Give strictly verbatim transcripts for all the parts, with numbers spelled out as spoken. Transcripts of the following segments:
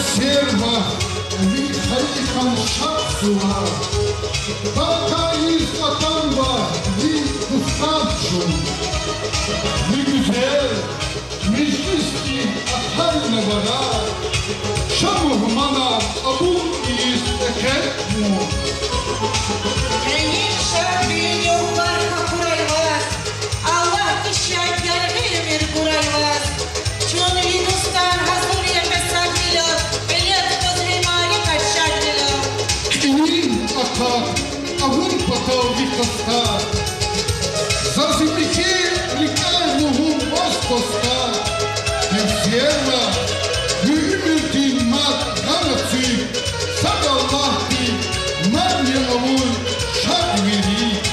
Кефсер вах, ви хайи къаншад сувар, баркайиз атанва ви дустар чун. Ви гуьзел межлисдин ахъайна варар, ша мугьманар кьабул ийиз экъечӀ вун. Къенин шадвилин югъ барк акурай ваз, Аллагьди шад яргъи уьмуьр гурай ваз. Чун ви дустар гьазур я къесадвилел, кьиле тухуз ви мярекат шадвилел. Кьилин акъат авун патал ви къастар, за зи михьи рикӀел лугьун ваз, дустар. Кефсер вах, ви уьмуьрдин мад гъана цуьк, сад Аллагьди мадни авуй шад ви рикӀ.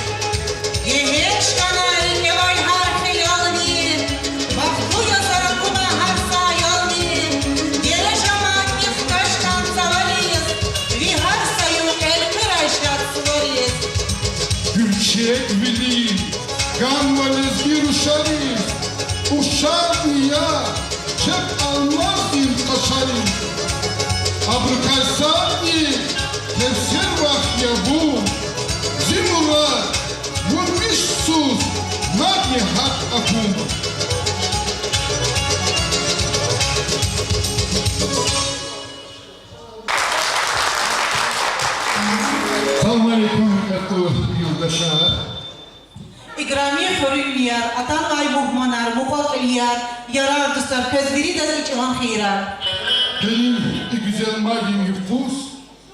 Гегьенш хьана рикӀе авай гьар хиялни, бахтлу яз акуна гьар са аялни. Герек жамаатни хкаж кӀан цавариз, ви гьар са югъ элкъуьрай шад сувариз. Гуьрчегвилин ганва лезги рушариз, ушарни я чеб алмаздин къашариз. Абурукай садни Кефсер вах я вун, зи мурад, вун вишсуз мадни гьакӀ акун. Салам алейкум, гьуьрметлу юлдашар. Играми хуьруьнвияр, атанвай мугьманар, мукьва-кьилияр, ярар-дустар, квез виридаз и чӀаван хийирар. Къенин и гуьзел майдин юкъуз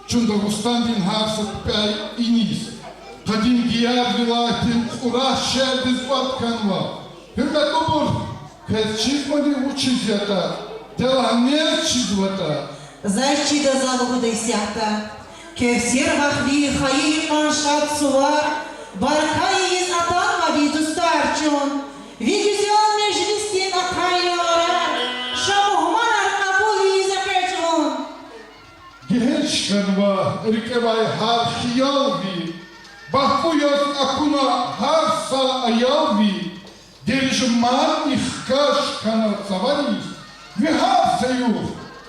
чун Дагъустандин гьар са кьве иниз, къадим Диярвилаятдин Кьурагь шегьердиз кӀватӀ хьанва. Гьуьрметлубур, квез чизвани вучиз ятӀа, де лагь, нез чизватӀа? Заз чида за лугьудай исятда. Кефсер вах, ви хайи йикъан шад сувар, баркайиз атанва ви дустар чун. Ви гуьзел межлисдин ахъайна варар, ша мугьманар кьабул ийиз экъечӀ вун. Гегьенш хьанва рикӀе авай гьар хиял ви, бахтлу яз акуна гьар са аял ви. Герек жамаатни хкаж хьана цавариз, ви гьар са югъ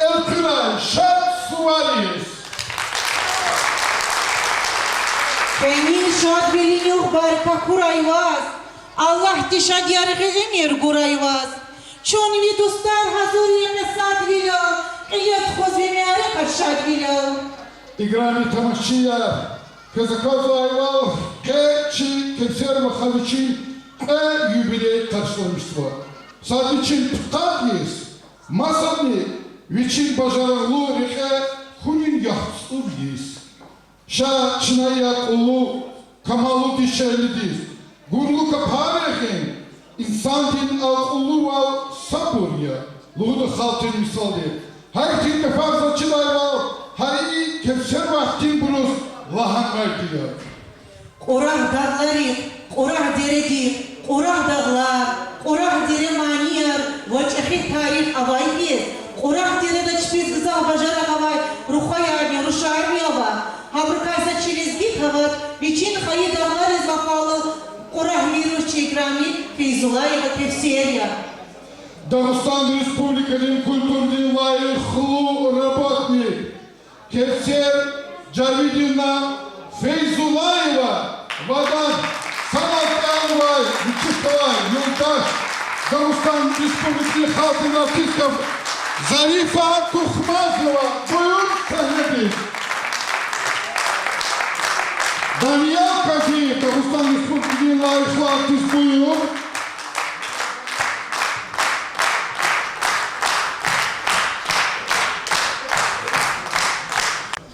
элкъуьрай шад сувариз. Къенин шадвилин югъ барк акурай ваз, Аллагьди шад яргъи уьмуьр гурай ваз. Чун ви дустар гьазур я къесадвилел, кьиле тухуз ви мярекат шадвилел. Играми тамашачияр, квез аказвайвал, къе чи Кефсер ваха вичин кьве юбилей къаршиламишзава. Сад вичин пудкъад йис, масадни вичин бажарагълу рекье хьунин яхцӀур йис. Ша чна и акьуллу, камаллу дишегьлидиз гурлу капар ягъин, инсандин акьуллувал сабур я лугьуда халкьдин мисалди. Гьахьтин гафар заз чидайвал, гьа и Кефсер вахдинбуруз лагьанвайди я. Кьурагь дагъларихъ, Кьурагь дередихъ, Кьурагь дагълар, Кьурагь дере манияр ва чӀехи тарих авай хьиз, Кьурагь дереда чпиз гзаф бажарагъ авай рухваярни рушарни ава. Гьабурукай са чи лезги тават вичин хайи дагълариз вафалу кьурагьвийриз чи играми Фейзуллаева Кефсер я. Дагъустан Республикадин культурадин лайихлу работник Кефсер Жавидовна Фейзуллаева ва адан санал кӀелнавай, вичивай юлдаш, Дагъустан Республикадин халкьдин артистка Зарифа Тухмазова, буюр сегьнедиз. Даниял Казиев, Дагъустан Республикадин лайихлу артист, буюр.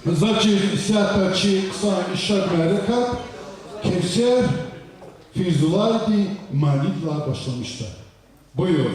Заз чиз исятда чи хъсан и шад мярекат Кефсер Фейзуллаевадин манидилай башламишда. Буюр.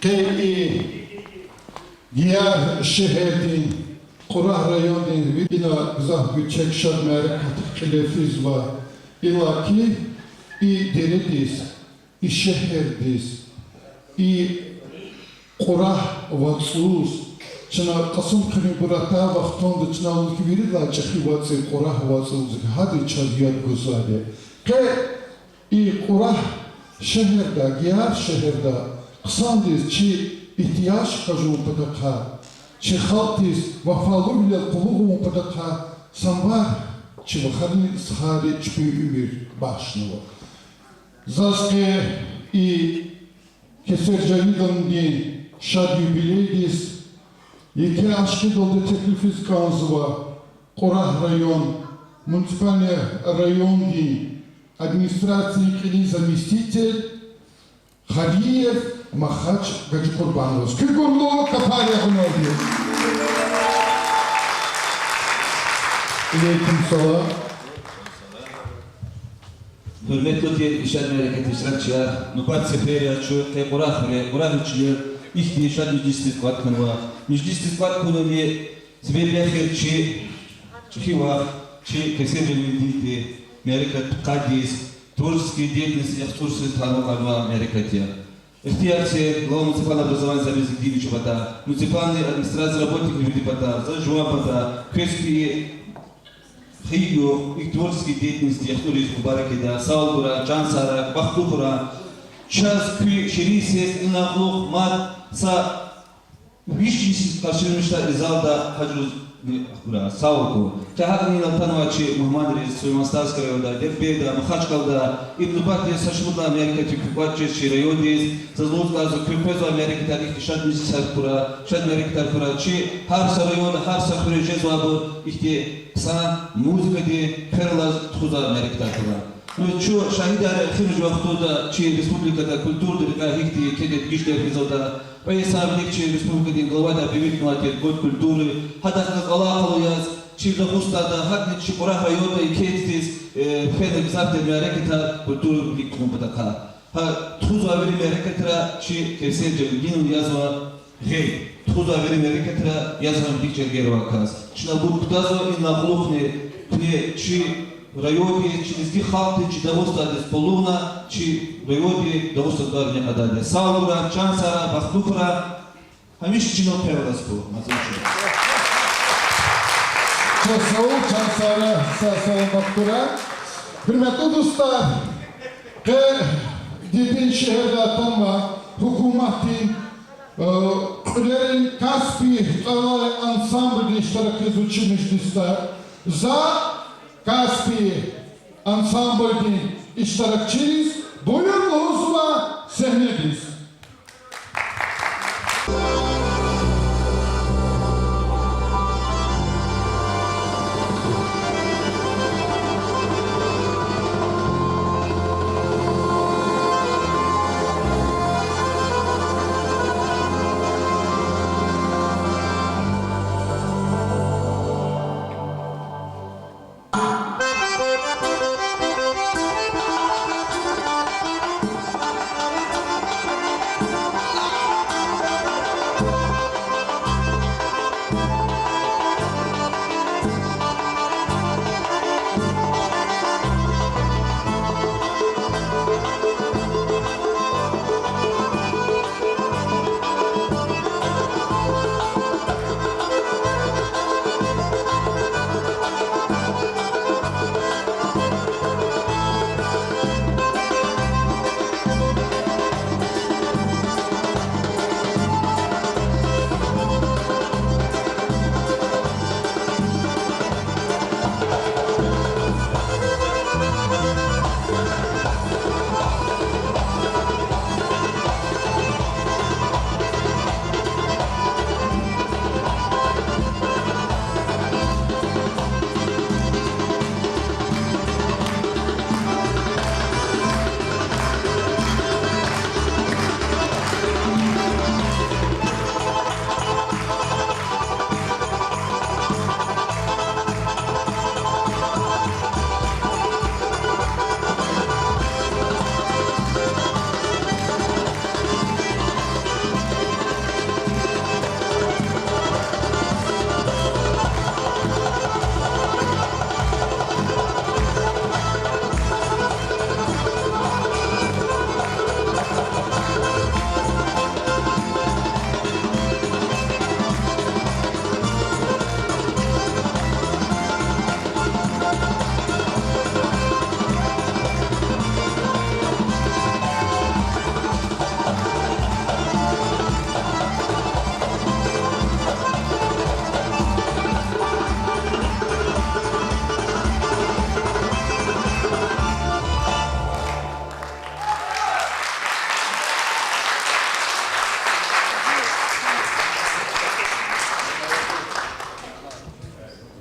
Къе и Гияр шегьердин, Кьурагь райондин ви-, ина гзаф гуьрчег шад мярекат кьиле физва. Иллаки и дередиз, и шегьердиз, и Кьурагь вацӀуз, чна Кьасумхуьруьнбур атай вахтунда чна лугьуз виридалай чӀехи вацӀ я Кьурагь вацӀ лугьуз, гьади чаз яд гузвайди. Къе и Кьурагь шегьерда, Гияр шегьерда хъсандиз чи игьтияж хкажун патахъай, чи халкьдиз вафалувилел къуллугъун патахъай самвар чи вахарин стхайри чпин уьмуьр бахшнава. Заз къе и Кесер Жавидовнадин шад юбилейдиз еке ашкъидалди теклифиз кӀанзава Кьурагь район, муниципальный райондин администрациядин кьилин заместитель Хариев Махач Гьажикъурбановаз. Куь гурлу капар ягъунайди. Алейкум салам. Гьуьрметлу тир и шад мярекатдин иштиракчияр, нубат сефер я чун къе Кьурагь хуьре, Кьурагь вични ихьтин шад межлисдиз кӀватӀ хьанва. Межлисдиз кӀватӀ хьунани себеб яхъ чи чӀехи вах, чи Кесер Жавидовнадин мярекат къадиз, творческий деятельностьдиз яхцӀурсиз талукьарнавай мярекат я. Ихтияр це глава муниципального образования Забир Зигдиевича патай, муниципальный администрации работникрин вири патай, за жуван патай, квез куь хайи югъ и творческий деятельностьдиз яхцӀуриз мубарак ийида, сагъ хьурай, чан сагърай, бахтлу хьурай. Чаз куь ширин сес, инал кьулухъ мад са виш йис къаршиламишдай и залда гьа жуьре хьурай, сагъ хьурай. Гьакӏни инал атанвай чи мугьманриз Сулейман-Стальский райондай, Дербентдай, Махачкъаладай, им нубатдин са шумуд лагьай мярекатдик куь кӀватӀ жез чи райондиз, заз лугьуз кӀанзава, куьн къвезвай мярекатар ихьтин шад межлисар хьурай, шад мярекатар хьурай, чи гьар са районда, гьар са хуьре жезвайбур ихьтин хъсан музыкадин хъвер алаз тухузвай мярекатар хьурай. Ну, чун шагьидар я, эхиримжи вахтунда чи республикада культурадин рекьяй гьихьтин кьиле дегиш тир хьиз ада. Кьве йисан вилик чи республикадин главади объявить авунай тир год культуры, гьадахъ галаз алакъалу яз, чи Дагъустанда, гьакӏни чи Кьурагь районда и квез, э, фена гзаф тир мярекатар культурадин вилик тухун патахъай. Гьа тухузвай вири мярекатра чи Кесер Жавидовна язва гъейд. Тухузвай вири мярекатра язва гьам дик жергер авай кас. Чна абур кутазва, инал кьулухъни куьне чи райондиз, чи лезги халкьдиз, чи Дагъустандиз къуллугъна, чи райондиз, Дагъустандиз дуьазни кьадайди я. Сагъ хьурай, чан сагърай, бахтлу хьурай. Гьамиша чна хъвер алаз хьуй, мацин чун. Чан сагърай, чан сагърай, са саламат хьурай. Гьуьрметлу дустар, къе Дербент шегьерда атанвай гьукуматдин, э, кьуьлерин Каспий тӀваралай ансамблдин иштиракиз вучи межлисда. За Каспий ансамблдин иштиракчийриз буюр лугьузва сегьнедиз.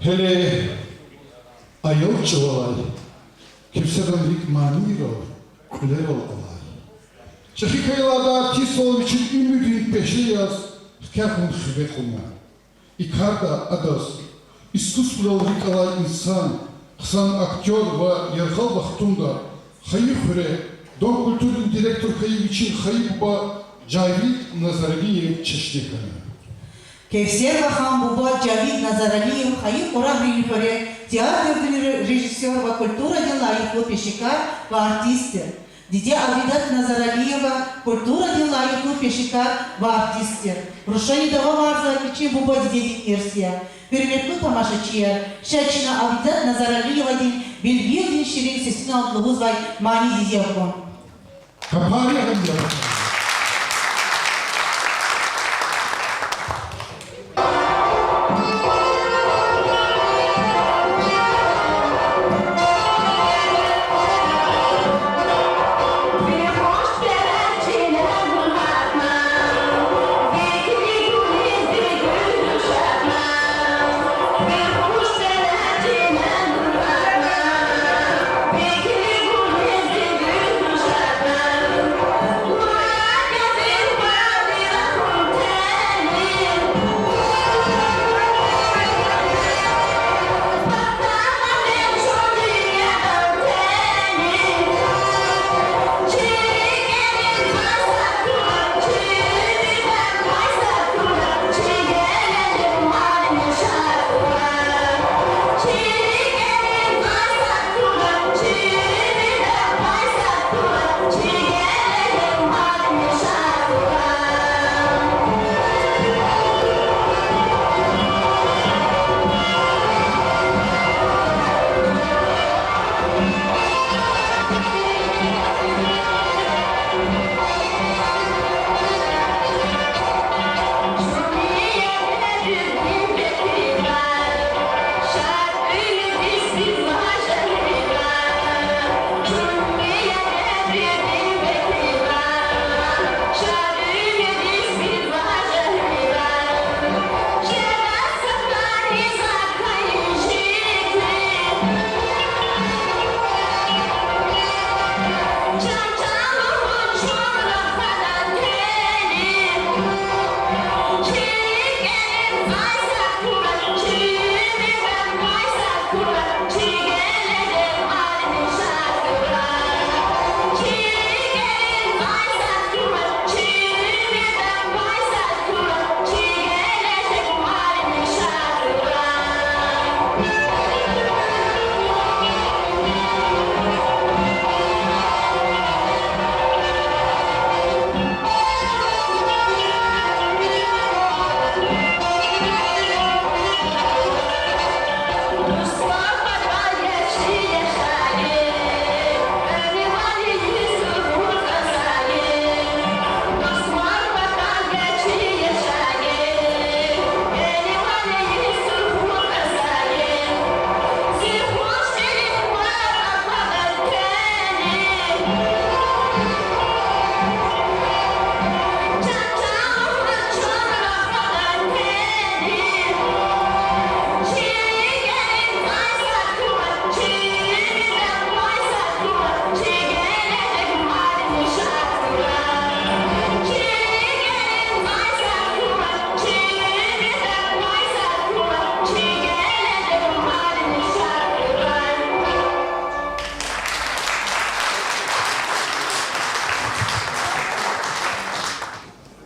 Гьеле аял чӀавалай Кевсеран рикӀ манийрал, кьуьлерал алай. ЧӀехи хьайила адан артиствал вичин уьмуьрдин пеше яз хкягъун хиве кьуна. И карда адаз искусстводал рикӀ алай инсан, хъсан актёр ва яргъал вахтунда хайи хуьре, Дом культурыдин директор хьайи вичин хайи буба Жавид Назаралиев чешне хьана. Кевсер вахан буба Жавид Назаралиев хайи Кьурагьрин хуьре театрдин ре-, режиссёр ва культурадин лайихлу пешекар ва артист тир. Диде Авидат Назаралиева культурадин лайихлу пешекар ва артист тир. Рушани давамарзавай вичин буба-дидедин ирс я. Гьуьрметлу тамашачияр, ша чна Авидат Назаралиевадин Билбилдин ширин сесинал лугьузвай манидиз я кун. Капари гьамият.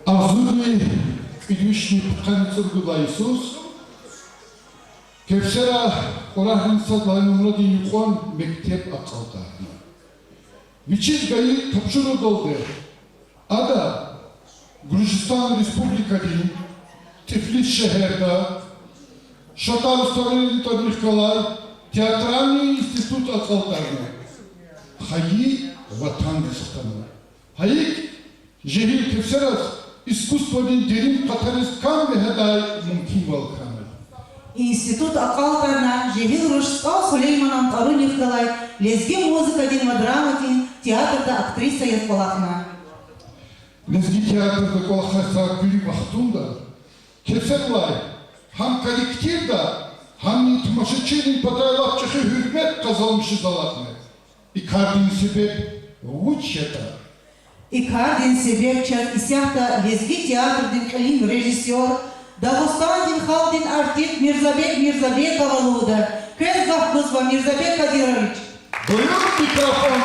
Агъзурни кӀуьд вишни пудкъанни цӀуругуд лагьай йисуз Кевсера Кьурагьрин сад лагьай нумрадин юкьван мектеб акьалтӀарна. Вичиз гайи тапшуругъдалди ада Гуржистан Республикадин Тифлис шегьерда Шатар Руставелидин тӀварунихъ галай театральный институт акьалтӀарна, хайи ватандиз хтана. Гьа икӀ жегьил Кевсераз искусстводин дерин патариз кам вегьедай мумкинвал хьана. Институт акьалтӀарна жегьил руш СтӀал Сулейманан тӀварунихъ галай лезги музыкадин ва драмадин театрда актриса яз кӀвалахна. Лезги театрда кӀвалахай са куьруь вахтунда Кевсералай гьам коллективда, Гьамни тамашачийрин патай лап чӀехи гьуьрмет къазанмишиз алатна. И кардин себеб вуч ятӀа? И кардин себеб чаз исятда лезги театрдин кьилин режиссёр, Дагъустандин халкьдин артист Мирзабек Мирзабекова лугьуда. Квез гаф гузва, Мирзабек Кадирович. Буюр, микрофон.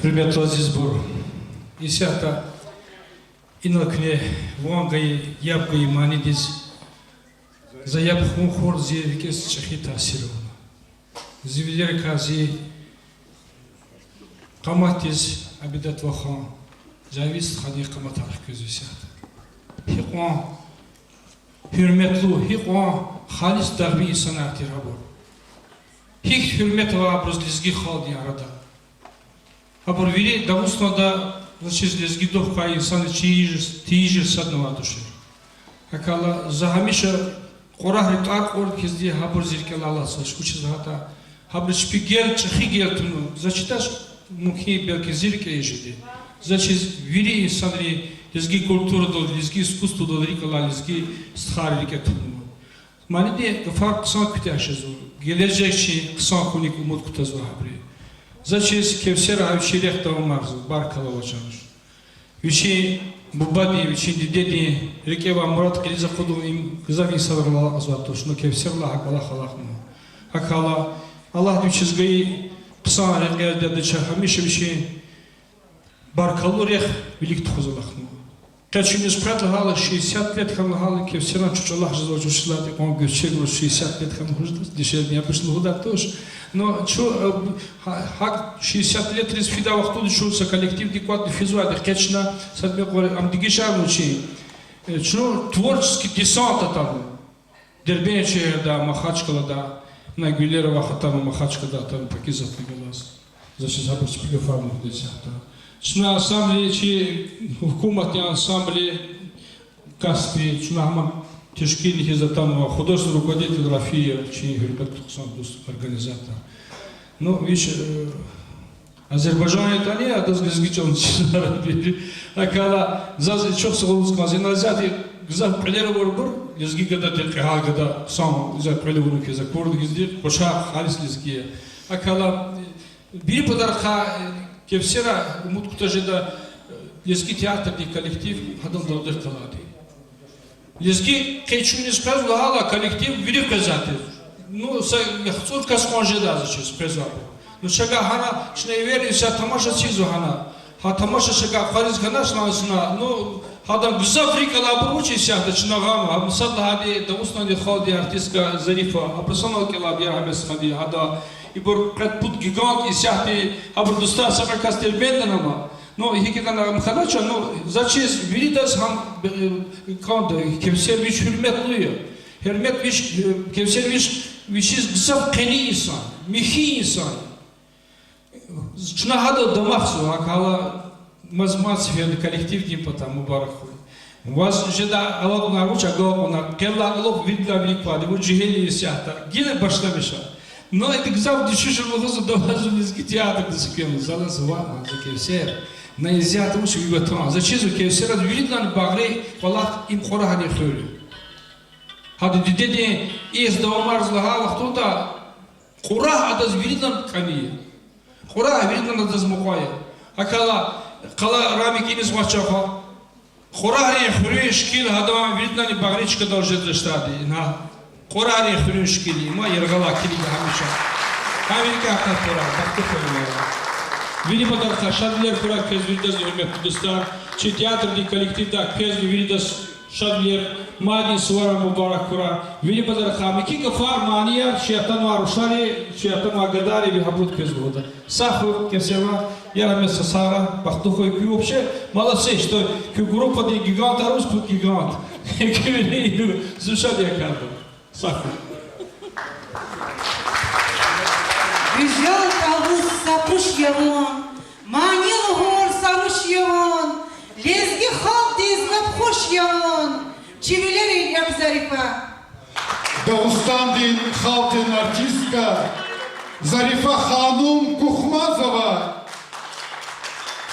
Гьуьрметлу азизбур, исятда инал куьне ван гайи, яб гайи манидиз за яб хьун хьур, зи рикӀиз чӀехи таъсир авуна. Зи вилерикай зи къаматдиз Абидат вахан, Жавид стхадин къаматар хквезва исятда. Гьикьван гьуьрметлу, гьикьван халис дагъви инсанар тир гьабур. Гьихьтин гьуьрмет ава абуруз лезги халкьдин арада. Гьабур вири Дагъустанда, заз чиз, лезги духъ квай инсанриз тийижир, тийижир садни авай тушир. ГьакӀ хьайила за гьамиша Кьурагьри тӀвар кьурди хьизди гьабур зи рикӀелай алатзавач, вучиз лагьайтӀа гьабуру чпи гел, чӀехи гел тунва. Заз чидач, мумкин, белки зи рикӀе ийиз жеди. Заз чиз, вири инсанри лезги культурадал, лезги искусстводал рикӀ алай лезги стхайри рикӀе тунва. Манидин гафар хъсан куьтягь жезва, гележегда чи хъсан хьуник умуд кутазва гьабуру. Заз чиз, Кевсера гьа вичин рехъ давамарзава, баркалла авачиз. Вичин бубадин, вичин дидедин рикӀе авай мурад кьилиз акъудун им гзаф инсанрал алакьзавайди туш, ну, Кевсералай гьа кӀвалах алахънава. ГьакӀ хьайила, Аллагьди вичиз гайи хъсан рекьер дадача, гьамиша вичин баркаллу рехъ вилик тухуз алахънава. Къе чуьниз къвед лагьайла, шестьдесят лет хьана лагьайла, Кевсеран чӀучӀалахъ жезвач, вучиз лагьайтӀа икьван гуьрчегвал шестьдесят лет хьана гьуждас дишерни ябуш лугьудай туш. Но чун, э, гьа-, гьакӀ шестьдесят летриз фидай вахтунда чун са коллективдин кӀватӀна физвайди, къе чна сад мекьван ам дегишарнава чи. Э, чун творческий десант атанва. Дербент шегьердай, Махачкъалада, на Гуьллера вах атанва, Махачкъаладай атанва, Пакизатни галаз. Заз чиз, гьабур чпи гафар лугьуда исятда. Чна ансамбли, чи гьукуматдин ансамбли Каспи, чна гьам тешкилни хьиз атанва, художественный руководитель Рафиев, чи гьуьрметлу хъсан дуст, организатор. Ну, вич, э, Азербайжан ятӀани, адаз лезги чӀал чизвайди. ГьакӀ хьайила, заз ичӀухъ са лугьуз кӀанзава, инал исятда гзаф кьуьлер авайбур, лезги гадади, кьегьал гада, хъсан, гзаф кьуьл авуна хьиз акурди хьизди, къушар халис лезги я. ГьакӀ хьайила, вири патарихъай, э, Кевсера умуд кутаз жеда, э, лезги театрдин коллектив гьадан далдихъ галайди. Лезги къе чуьниз къвезва лагьайла, коллектив вири къвезвайди тир. Ну, са яхцӀур кас кьван жеда заз чиз къвезвайбур. Ну, чавай гьана чна эвер исятда тамаша эцигзава гьана. Гьа тамаша чавай хъвариз хьанач лагьана, ну, гьадан гзаф рикӀ алайбур вуч я исятда чна гъанва. Гьа, мисал лагьайди, Дагъустандин халкьдин артистка Зарифа, абуру санал кӀелайди я, Агьмед стхади, гьада, ибур кьвед-пуд гигант исятда, абурун дустар са кьве кас Дербентда ама. Ну, гьикӀ ятӀани ам хьанач, ну, заз чиз, виридаз гьам, э, кӀанда, Кевсер вич гьуьрметлу я. Гьуьрмет вич, э, Кевсер вич, вичиз гзаф къени инсан, михьи инсан. Чна гьадал дамахзава, гьакӀ хьайила, мад-мад сеферда коллективдин патай мубарак хьуй. Ваз жедай алакьунар вуч, агалкьунар, къеллай алукь виридалай вилик квайди, вуч жегьил я исятда. Гила башламиша. Ну, ида гзаф дуьшуьшур лугьузва, давазва лезги театрдиз квез, залаз ва за Кевсер. На исятда вуч ви ватан. Заз чизва, Кевсераз виридалайни багъри кӀвалах им Кьурагьрин хуьр я. Гьада дидедин ирс давамарзава лагьай вахтунда Кьурагь адаз виридалайни кӀани я. Кьурагь виридалайни адаз мукьва я. ГьакӀ хьайила, къала рами кӀаниз квач ахва. Кьурагьрин хуьруьн шикил гьадан виридалайни багъри чкадал жезвачтайди я. Ингьа Кьурагьрин хуьруьн шикил я, има яргъалай килиг гьамиша. Гьа виликай къахтара, бахту хвейила. Вири патарихъай шадвилер хьурай квез виридаз, гьуьрметлу дустар. Чи театрдин коллективдай квез виридаз шадвилер, майдин суварар мубарак хьурай. Вири патарихъай михьи гафар, манияр, чи атанвай рушари, чи атанвай гадайри, ви гьабуруд квез лугьуда. Сагъ хьуй, Кевсер вах, яр Агьмед, са сагърай, бахтлу хьуй. Куьн вообще молодцы, что куь группадин гигантар вуч, пуд гигант. Куьн вири зун шад я кардал. Сагъ хьуй. Гуьзел тӀавус са къуш я вун, мани лугьур са руш я вун, лезги халкьдиз лап хуш я вун, чи вилерин экв Зарифа. Дагъустандин халкьдин артистка Зарифа ханум Кухмазова.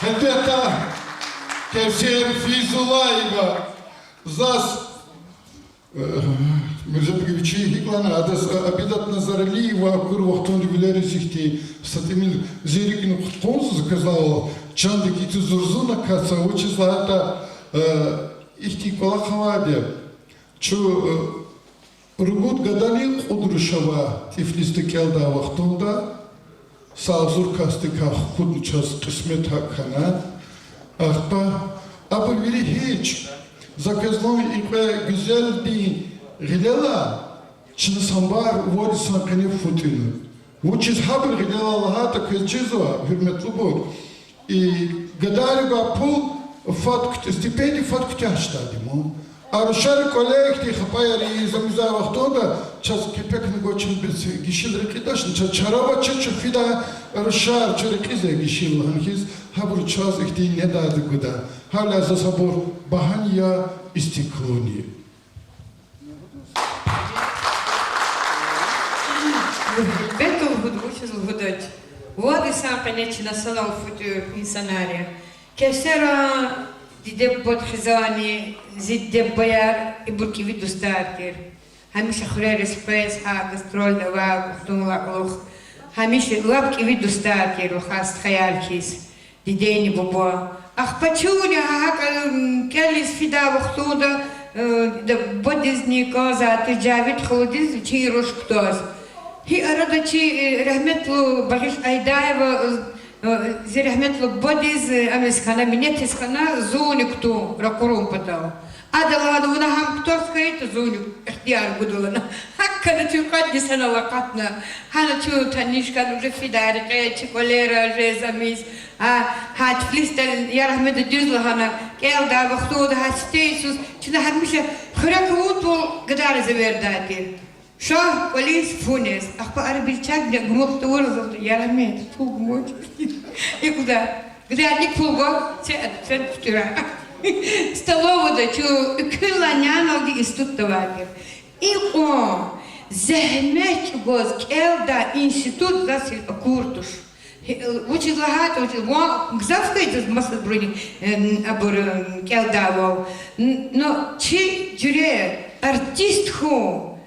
Гьелбетда, Кевсер Фейзуллаева. Заз, э, Мирзабег вичи гьикӀ лагьана, адаз, э, Абидат Назаралиева акур вахтунда вилериз ихьтин са тӀимил зи рикӀни кьудкъанзава, за квез лагьайвал, чандик иту зурзуна каца, вучиз лагьайтӀа, э, ихьтин кӀвалах авайди я. Чун, э, ругуд гадани кьуд руш ава Тифлисда кӀелдай вахтунда, са агъзур касдикай хкудна чаз кьисмет гьакӀ хьана. Ахпа абур вири гьич, за квез лугьун, и кьве гуьзелдин гъилелай чна самбар вад йисан къене фу тӀуьна. Вучиз гьабурун гъилелай лагьайтӀа, квез чизва, гьуьрметлубур, и гадайрикай пул фад куьт-, стипендия фад куьтягь жедайди я ман. А рушари кӀвале ихьтин хапаяр ийиз, за муьжуьд вахтунда чаз кепекни гвачиз бес гишил рекьидачни, чаз чара авачиз чун фидай рушар, чун рекьизва гишил лагьана хьиз, гьабуру чаз ихьтин недайди гуда. Гьавиляй заз абур багьани я, истикълуни. Гьелбетда, лугьуда, вучиз лугьудач. Вад йисан къене чна санал фу тӀуьр инсанар я. Кевсера, диде-бубад хизанни, зи диде-бубаяр, ибур кӀеви дустар тир. Гьамиша хуьрериз къвез, гьа гастрольда авай вахтунилай кьулухъ, гьамиша лап кӀеви дустар тир вахар, стхаяр хьиз, дидени буба. Ахпа чунни гьа-, гьакӀ, м, кӀелиз фидай вахтунда, э, да-, бубадизни кӀанзавай тир, Жавид халудиз вичин руш кутаз. Гьи арада чи, э, рагьметлу Багъиш Айдаева, э, зи рагьметлу бубадиз, э, ам ийиз хьана, минетиз хьана зунни кутун ракъурун патал. Ада лагьана: вуна гьам кутаз хьайитӀа, зунни ихтияр гуда лагьана. ГьакӀ хьана чун къанни санал акъатна. Гьана чун таниш хьана, уже фидай рекье, чи кӀвалера жез ам ийиз. А, гьа Тифлисда, я рагьметдиз дуьз лагьана, кӀелдай вахтунда гьа сифте йисуз чна гьамиша хуьрек авунвал гадайриз эвердай тир. Ша кӀвализ фу нез. Ахпа ара бирчагни гумукь тавурзаватӀа, я рагьмет, пул гумач. Икьван гадани пул гва, це, це кутуьра. Столовада чун экуьнлай няналди институтда авай тир. Икьван зегьмет чӀугваз кӀелдай институт заз гьикӀ акур туш. Вучиз лагьайтӀа, вучиз, ван гзаф хьайи заз масабурни, э, абур, э, кӀелдайвал. Но чи жуьре артист хьун,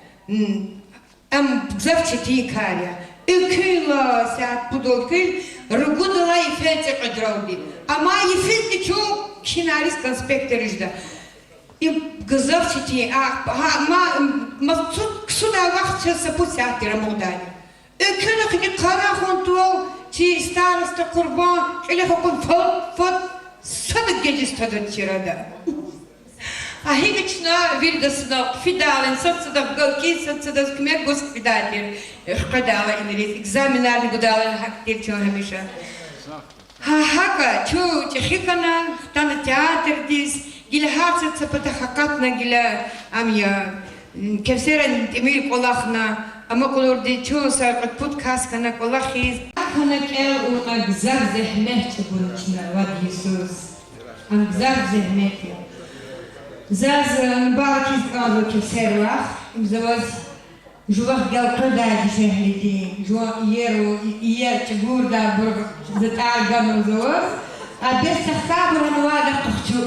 ам гзаф четин кар я. Экуьнлай сят пудал куьл, ругудалай йифен цӀикьведралди. Амма йифизни чун кхьинариз конспектдиз жеда. Им гзаф четин, а, гьа, ма, ма ксудай вахт чаз са пуд сят тир амукьдайди. Экуьнахъни къарагъ хьун тавал, чи староста Къурбан кьиле гьакьван фад-фад садав гежиз тадач чрада. А гьикӀ чна вирида санал фидайла, сад-садахъ галкӀиз, сад-садаз куьмек гуз фидай тир, хкведайла иниз, экзаменарни гудайла гьакӀ тир чун гьамиша. Гьа, гьакӀа чун чӀехи хьана, хтана театрдиз, гила гьар сад са патахъ акъатна, гила ам я, м, Кевсеран тӀимил кӀвалахна, амма кьулурди чун са кьвед-пуд кас хьана кӀвалахиз. Гьана кӀел авуна гзаф зегьмет чӀугуна чна вад йисуз. Ам гзаф зегьмет я. Заз, э, мубаракиз кӀанзава Кевсервах, им за ваз жувахъ гелкъведай дишегьлидин, жуван иер, иер чӀугурдайбур затӀар ганва за ваз, а бес сахтабур гьанвайда къахчу.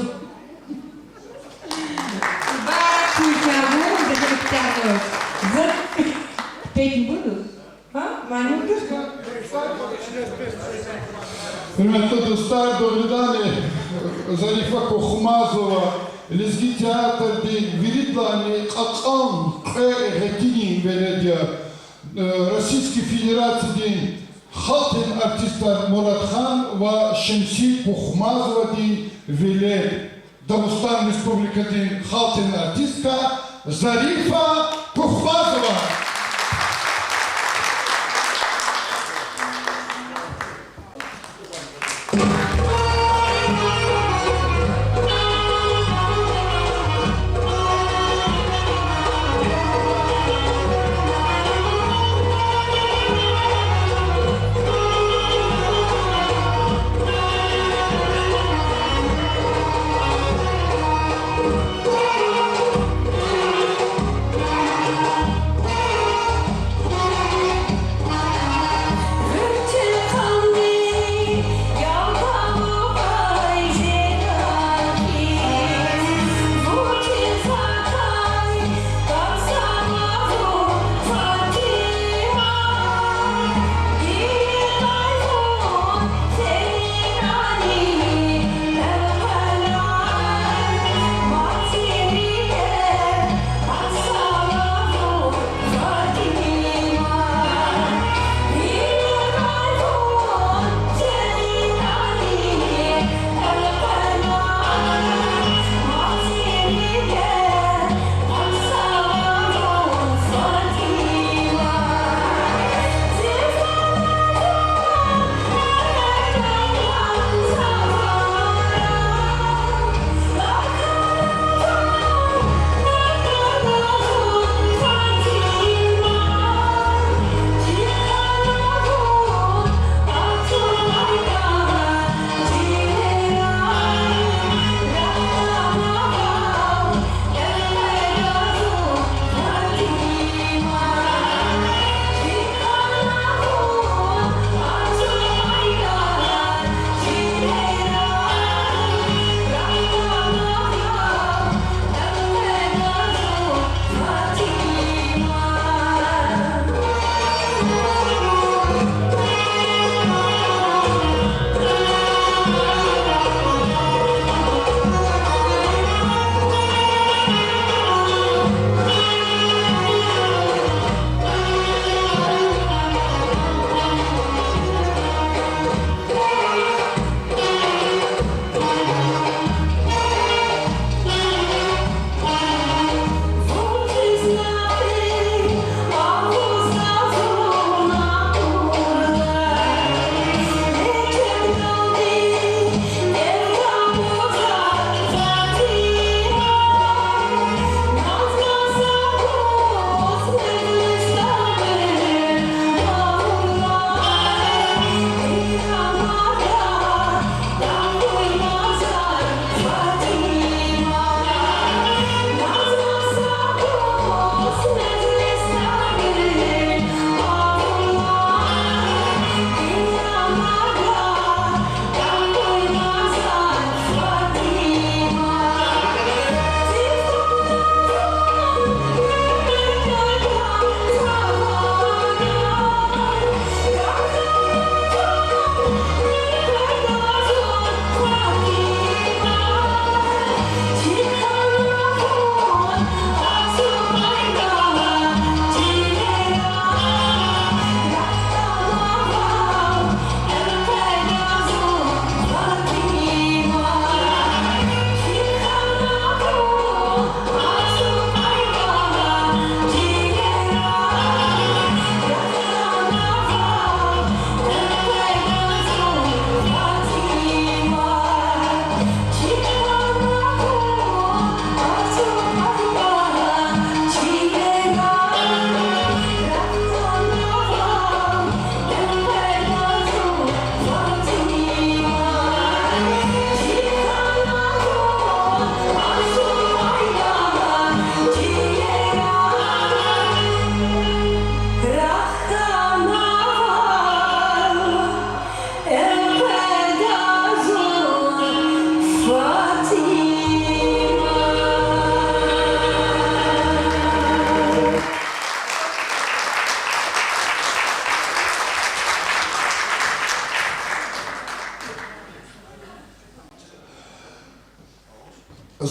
Мубарак хьуй чарун, за гьеле куьтягьнаваз. За петь буду? А? Мани буду? Гьуьрметлу дустар, дугъриданни Зарифа Кухмазова лезги театрдин виридалайни кьакьан кьве гъетинин велед я. Э, Российский Федерациядин халкьдин артистар Муратхан ва Шемси Кухмазовадин велед. Дагъустан Республикадин халкьдин артистка Зарифа Кухмазова.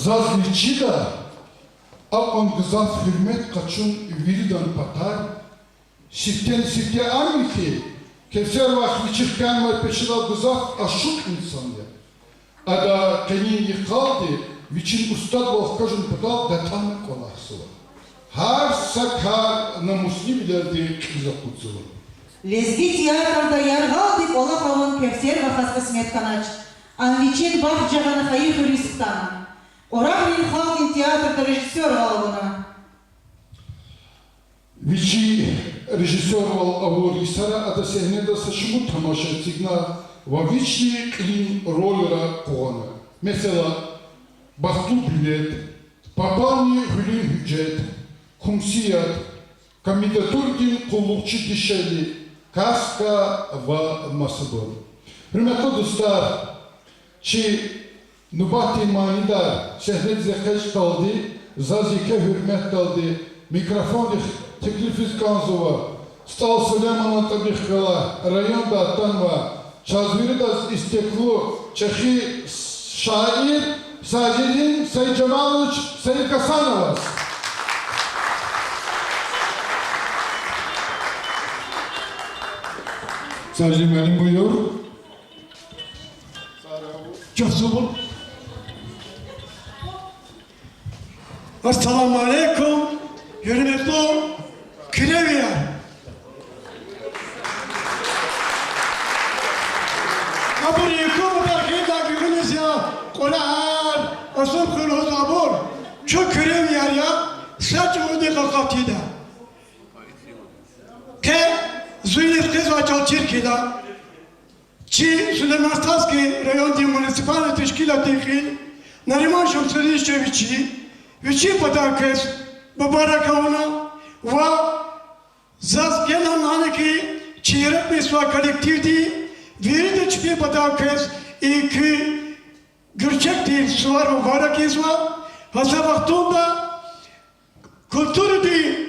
Заз вичида акьван гзаф гьуьрмет къачун виридан патай, сифтени-сифте ам я хьи, Кевсервах вичихъ кӀелнавай пешедал гзаф ашукь инсан я. Ада къенин йикъалди вичин устадвал хкажун патал датӀана кӀвалахзава. Гьар са кар намуслувилелди кьилиз акъудзава. Лезги театрда яргъалди кӀвалах авун Кевсервахаз кьисмет хьанач. Ам вичин бахт жагъана хайи хуьруьз хтана. Кьурагьрин халкьдин театрда режиссёрвал авуна. Вичи режиссёрвал авур йисара ада сегьнеда са шумуд тамаша эцигна ва вични кьилин рольра къугъвана. Месела, Бахтлу билет, Папани гьуьлуьн гьуьжет, Кумсият, Комендатурадин къуллугъчи дишегьли, Каска ва масабур. Гьуьрметлу дустар, чи нубатдин манидар сегьнедиз экъечӀдалди, заз еке гьуьрметдалди микрофондихъ теклифиз кӀанзава СтӀал Сулейманан тӀабихъ галай, районда атанвай, чаз виридаз истеклу чӀехи шаир Сажидин Саиджамалович Саидгьасановаз. Сажидин муаллим, буюр. Чухсагъул. Ассаламу алейкум, гьуьрметлу куьревияр! Абур еке патахъ гъиле гуьгъуьниз я, кьурагьар, асул хуьруьз абур, чун куьревияр я, са чӀавуз къакъатида. Къе зуьнни къвезвай чӀал чир хьана. Чи Сулейман-Стальский райондин муниципальный тешкилатдин кьил Нариман Шамсудинович Чевичи вичин патай квез мубарак авуна ва заз генани хьи, чи яратмишзавай коллективди виридан чпин патай квез и куь гуьрчегдин сувар мубарак ийизва. Гьа са вахтунда культурадин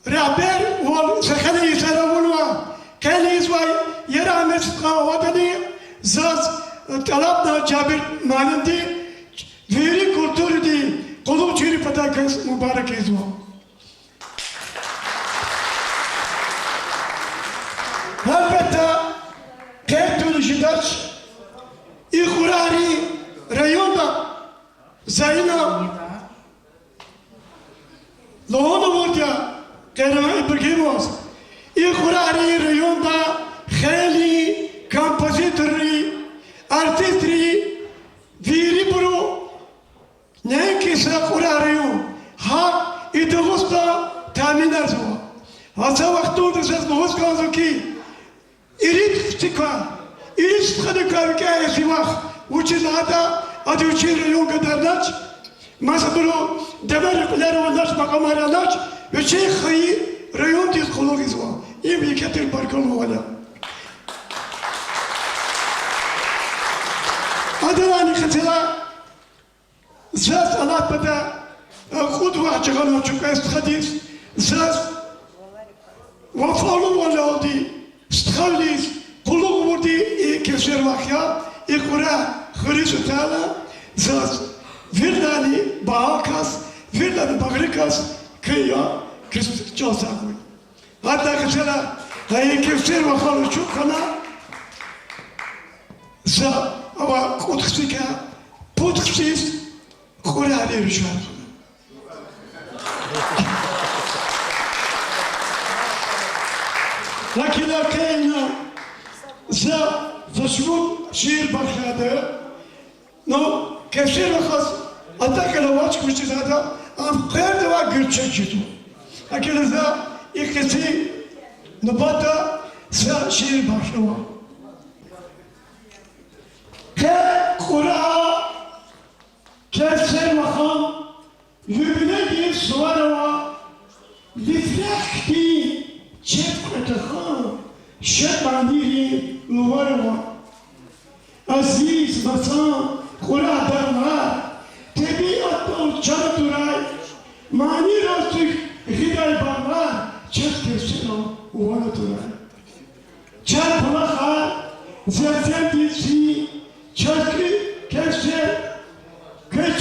регьбервал са хьана йисара авунва, къе ийизвай Ярагъ Мецидхановадани заз тӀалабна Жабир муаллимди вири культурадин къуллугъчийрин патай квез мубарак ийизва. Гьелбетда, къе туна жедач и кьурагьрин районда, за ина лугьун авурди я Къагьриман Ибрагьимоваз, и кьурагьрин районда хейлин композиторри, артистри, вирибуру неинки са кьурагьрин, гьакӀ и Дагъустан таъминарзава. Гьа са вахтунда заз лугьуз кӀанзава хьи, ирид хцикай, ирид стхадикай викӀегь я зи вах, вучиз лагьайтӀа ада вичин район гадарнач, масабуру девлетдин кьилер авунач, макьамар авунач, вичин хайи райондиз къуллугъзава. Им еке тир баркаллувал я. Адалайни хцела заз алат пата, э, кьуд вах жагъанва чун кьве стхадиз, заз вафалувалалди стхавилиз къуллугъ авурди и Кевсервах я, и кьурагь хуьруьз атайла, заз виридалайни багьа кас, виридалайни багъри кас куьн я, куьн чӀал сагъ хьуй. Гьадалай хцела, гьа и Кевсервахал чун хьана, за ава кьуд хцикай пуд хциз кьурагьрин рушар хьана. Гьакила къе ина за са шумуд шиир бахшайди я. Ну, Кевсервахаз атӀа хьана вач, вучиз лагьайтӀа ам къвердавай гуьрчег жезва. Гьакила за и къенин нубатда са шиир бахшнава. Къе кьурагьа Кевсервахан юбилейдин сувар ава, лифрехъ хьтин чеб кьве тахан, шад манийрин лувар ава. Азиз ватан, кьурагь дагълар, тебиатдал чара турай, манийрал туьх гъидай багълар чаз Кевсерал ван атурай. Чан булахар, Зерземдин цин, чаз куь Кевсер, квез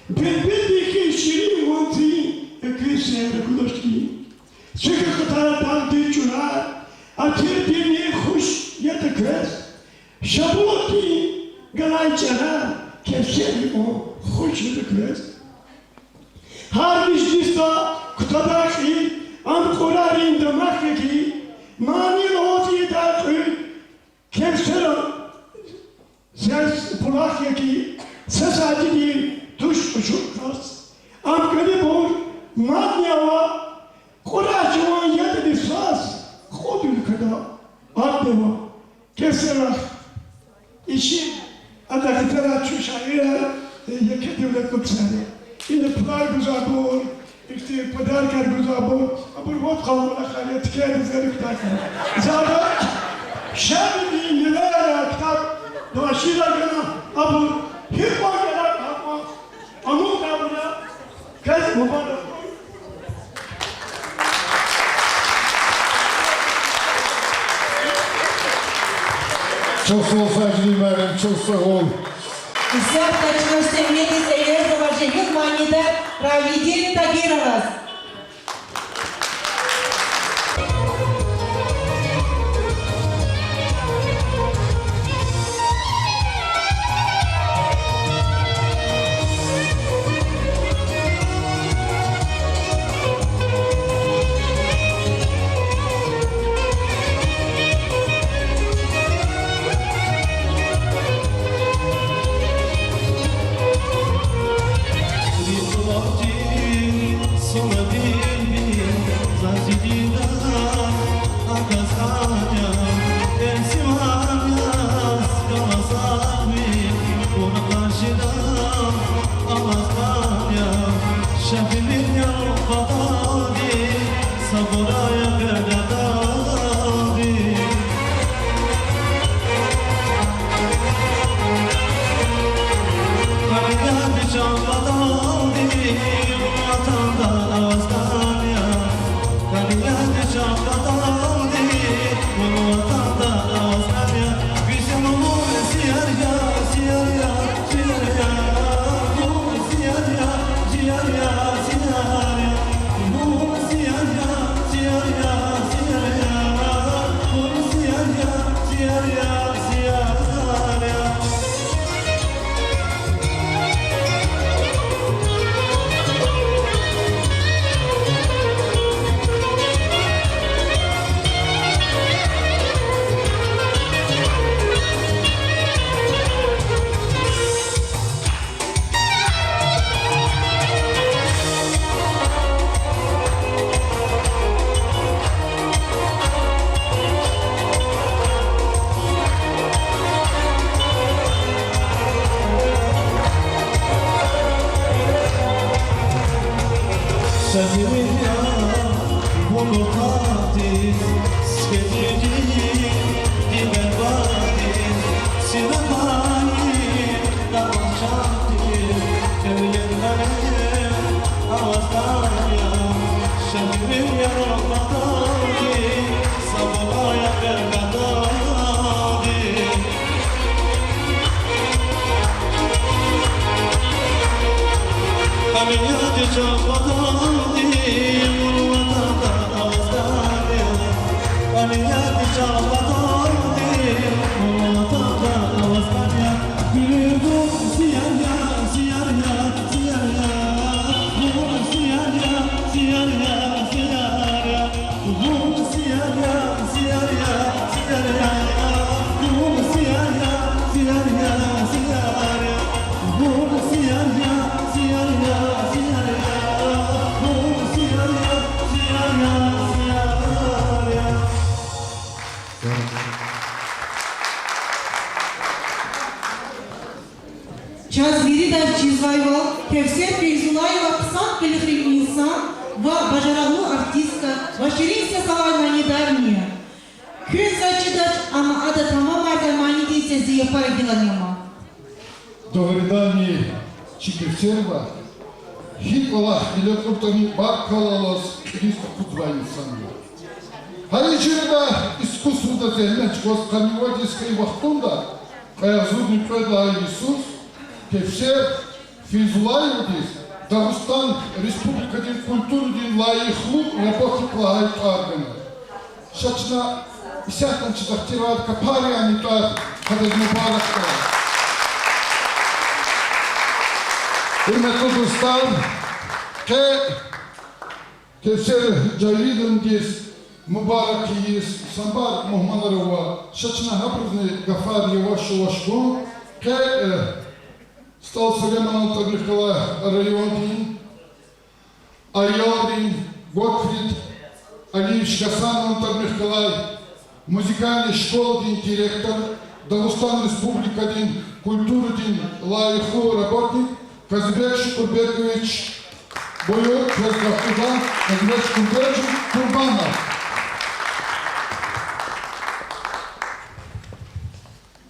Билбилдин хьиз ширин ванцин экуьн сер гудачни? Цуьк акъатайла дагъдин чӀурар, атирдини хуш ятӀа квез. Шабулатдин галай чӀарар, Кевсер, икьван хуш ятӀа квез. Гьар межлисда кутадай кьил, ам кьурарин дамах я хьи, мани аваз ийидай кьуьд, Кевсера, заз булах я хьи, са садидин туш кьушук кас. Ам кӀанибур мадни ава, кьурай жуван ятӀани свас, кьуд уьлкведа адни ава. Кевсерахъ ишигъ, адахъ итара чун шаирар, э, еке девлетлу ксар я. Ина пулар гузвайбур, ихьтин подаркар гузвайбур, абур вад къалмалахар я, тикердиз эрикдай хьана. За ада Шабидин Нилер ктаб, дава шиирар гана, абур гьикьван гелак гьакьван амукьдайбур я. Квез мубарак. Чухсагъул, Сажидин муаллим, чухсагъул. Исятда чна сефтиз эверзава жегьил манидар Равидин Тагироваз. Чаз виридаз чизвайвал, Кевсер Фейзуллаева хъсан къилихрин инсан ва бажарагълу артистка ва ширин сес алай манидарни я. Квез заз чидач, амма ада тамамардай манидин сес зи япара гилани ама. Дугъриданни, чи Кевсерова гьи кӀвалах гъиле кьуртӀани, баркалла алаз кьилиз акъудзавай инсан я. Гьа и чирда искусствода зегьмет чӀугваз къанни вад йис хьайи вахтунда, кьве агъзурни кьвед лагьай йисуз, Кевсер Фейзуллаевадиз Дагъустан Республикадин культурадин лайихлу работник лагьай тӀвар гана. Ша чна исятда чиз ихтилат капарин и тӀвар гьадаз мубарак хьурай. Гьуьрметлу дустар, къе Кевсер Жавидовнадиз мубарак ийиз, самбар мугьманар ава, ша чна гьабурузни гафар яваш-яваш гун, къе, э, СтӀал Сулейманан тӀварунихъ галай райондин аялрин, Готфрид Алиевич Гьасанован тӀварунихъ галай музыкальный школадин директор, Дагъустан Республикадин культурадин лайихлу работник Казбек Шукурбекович, буюр, квез гаф гуда, Казбек Шукурбекович Курбанов.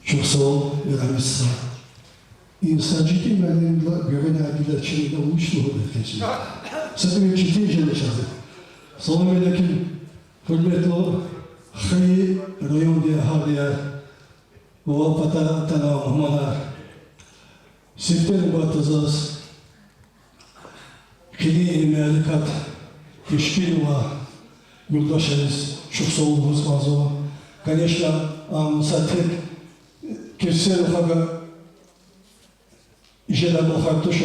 Чухсагъул, Ярагъ Мисса. Инсан жеди муаллимдилай гуьгъуьна гила чирида вуч лугьуда хьи. Са тӀимил четин жеда чаз. Салам алейкум, гьуьрметлу хайи райондин агьалияр ва патай атанвай мугьманар. Сифте нубатда заз килиг и мярекат тешкилнавай юлдашриз чухсагъул лугьуз кӀанзава. Конечно, ам са тек Кевсер вахагай жедай кӀвалахар туш,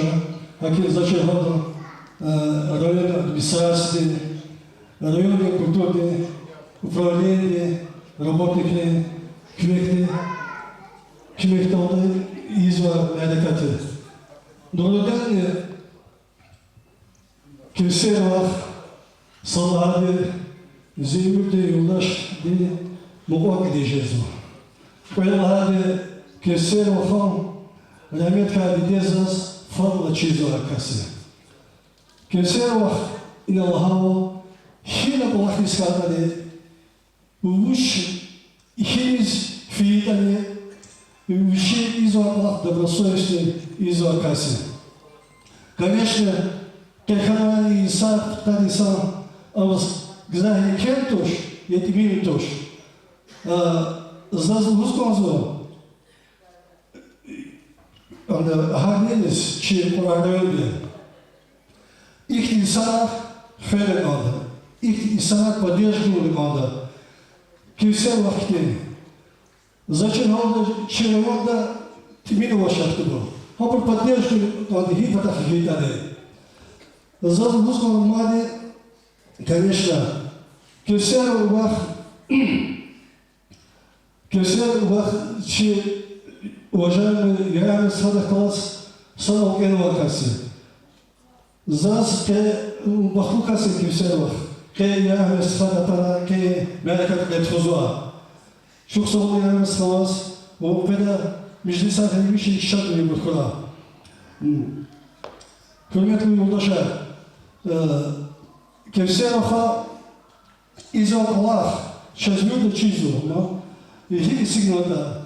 гьакӀ заз чирвалда, э, райондин администрациядин, райондин культурадин управленидин работникрин куьмекди, куьмекдалди ийизвай мярекат я. Дугъриданни, Кевсер вах са лагьайди зи уьмуьрдин юлдашди, мукьва-кьилиди жезва. Кьвед лагьайди, Кевсер вахан рагьметкай дидед заз фадлай чизвай кас я. Кевсер вах, ина лагьайвал, гьина кӀвалахриз хьайитӀани, вуч хьиз фейитӀани, вичин ийизвай кӀвалах добросовестно ийизвай кас я. Конечно, къе хьанвай инсан, пудкъад инсан, амма гзаф еке туш, я тӀимил туш. А, заз лугьуз кӀанзава, ана, гьарниз чи Кьурагь районда ихьтин инсанар хвена кӀанда, ихьтин инсанар поддержка гана кӀанда Кевсер вах хьтин. Заз чирвалда чи районда тӀимил авай шахтуба. Гьабур поддержка гана кӀанда гьи патахъ фейитӀани. Заз лугьуз кӀанзава мад, конечно, Кевсер вах, Кевсер вах чи уважаемый Ярагъ Мисса стхадихъ галаз санал кӀелнавай кас я. Заз къе бахтлу кас я Кевсер вах, къе Ярагъ Мисса стхади атана, къе мярекат къе тухузва. Чухсагъул, Ярагъ Мисса стха, ваз ва къведа межлисар гьамиша шадвилелди хьурай. Гьуьрметлу юлдашар, э, Кевсер вахан ийизвай кӀвалах чаз вирида чизва, ма, гьикӀ эцигнаватӀа.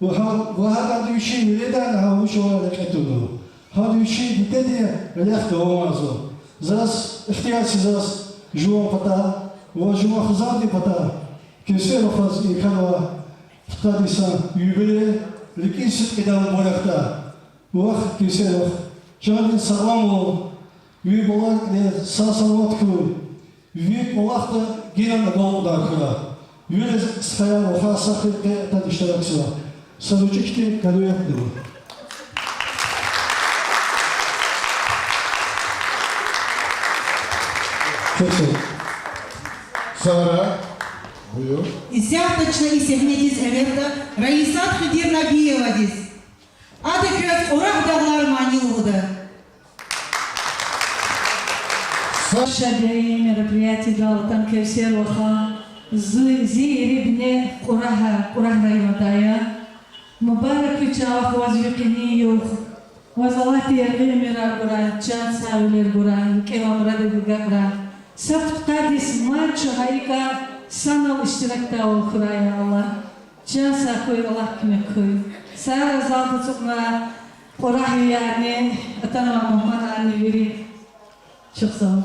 Ва гьа, ва гьа, гьадан вичин веледар гьа вуч авай рекье туна. Гьадан вичин дидедин рехъ давамарзава. Заз ихтияр це заз жуван патай ва жуван хизандин патай Кевсер вахаз и хьанвай пудкъад йисан юбилей рикӀин сидкьидай мубаракдай. Вах Кевсер вах, чандин сагъламвал, ви балайрикай сагъ-саламат хьуй, ви кӀвалахда генани агалкьунар хьурай. Вириз стхаяр, вахар, сагърай, къе атана иштиракзава. Са гъвечӀи хьтин кадуятда ва. Сара, буюр. Исятда чна и сегьнедиз эверда Раисат Хидирнабиевадиз. Ада квез Кьурагь дагълар мани лугьуда. Ша и мероприятиедал атана Кевсер вахан, зи, зи ири бине Кьурагь, Кьурагь райондай я. Мубарак хьуй чан вах, ваз ви къенин югъ. Ваз Аллагьди яргъи уьмуьрар гурай, чан сагъвилер гурай, кӀева мурадар агакьрай. Са пудкъад йис мад чун гьа икӀ санал иштиракдайвал хьурай, я Аллагь. Чан сагъ хьуй, Аллагь куьмек хьуй. Сара залда ацукьнавай кьурагьвиярни, атанвай мугьманарни вири. Чухсагъул.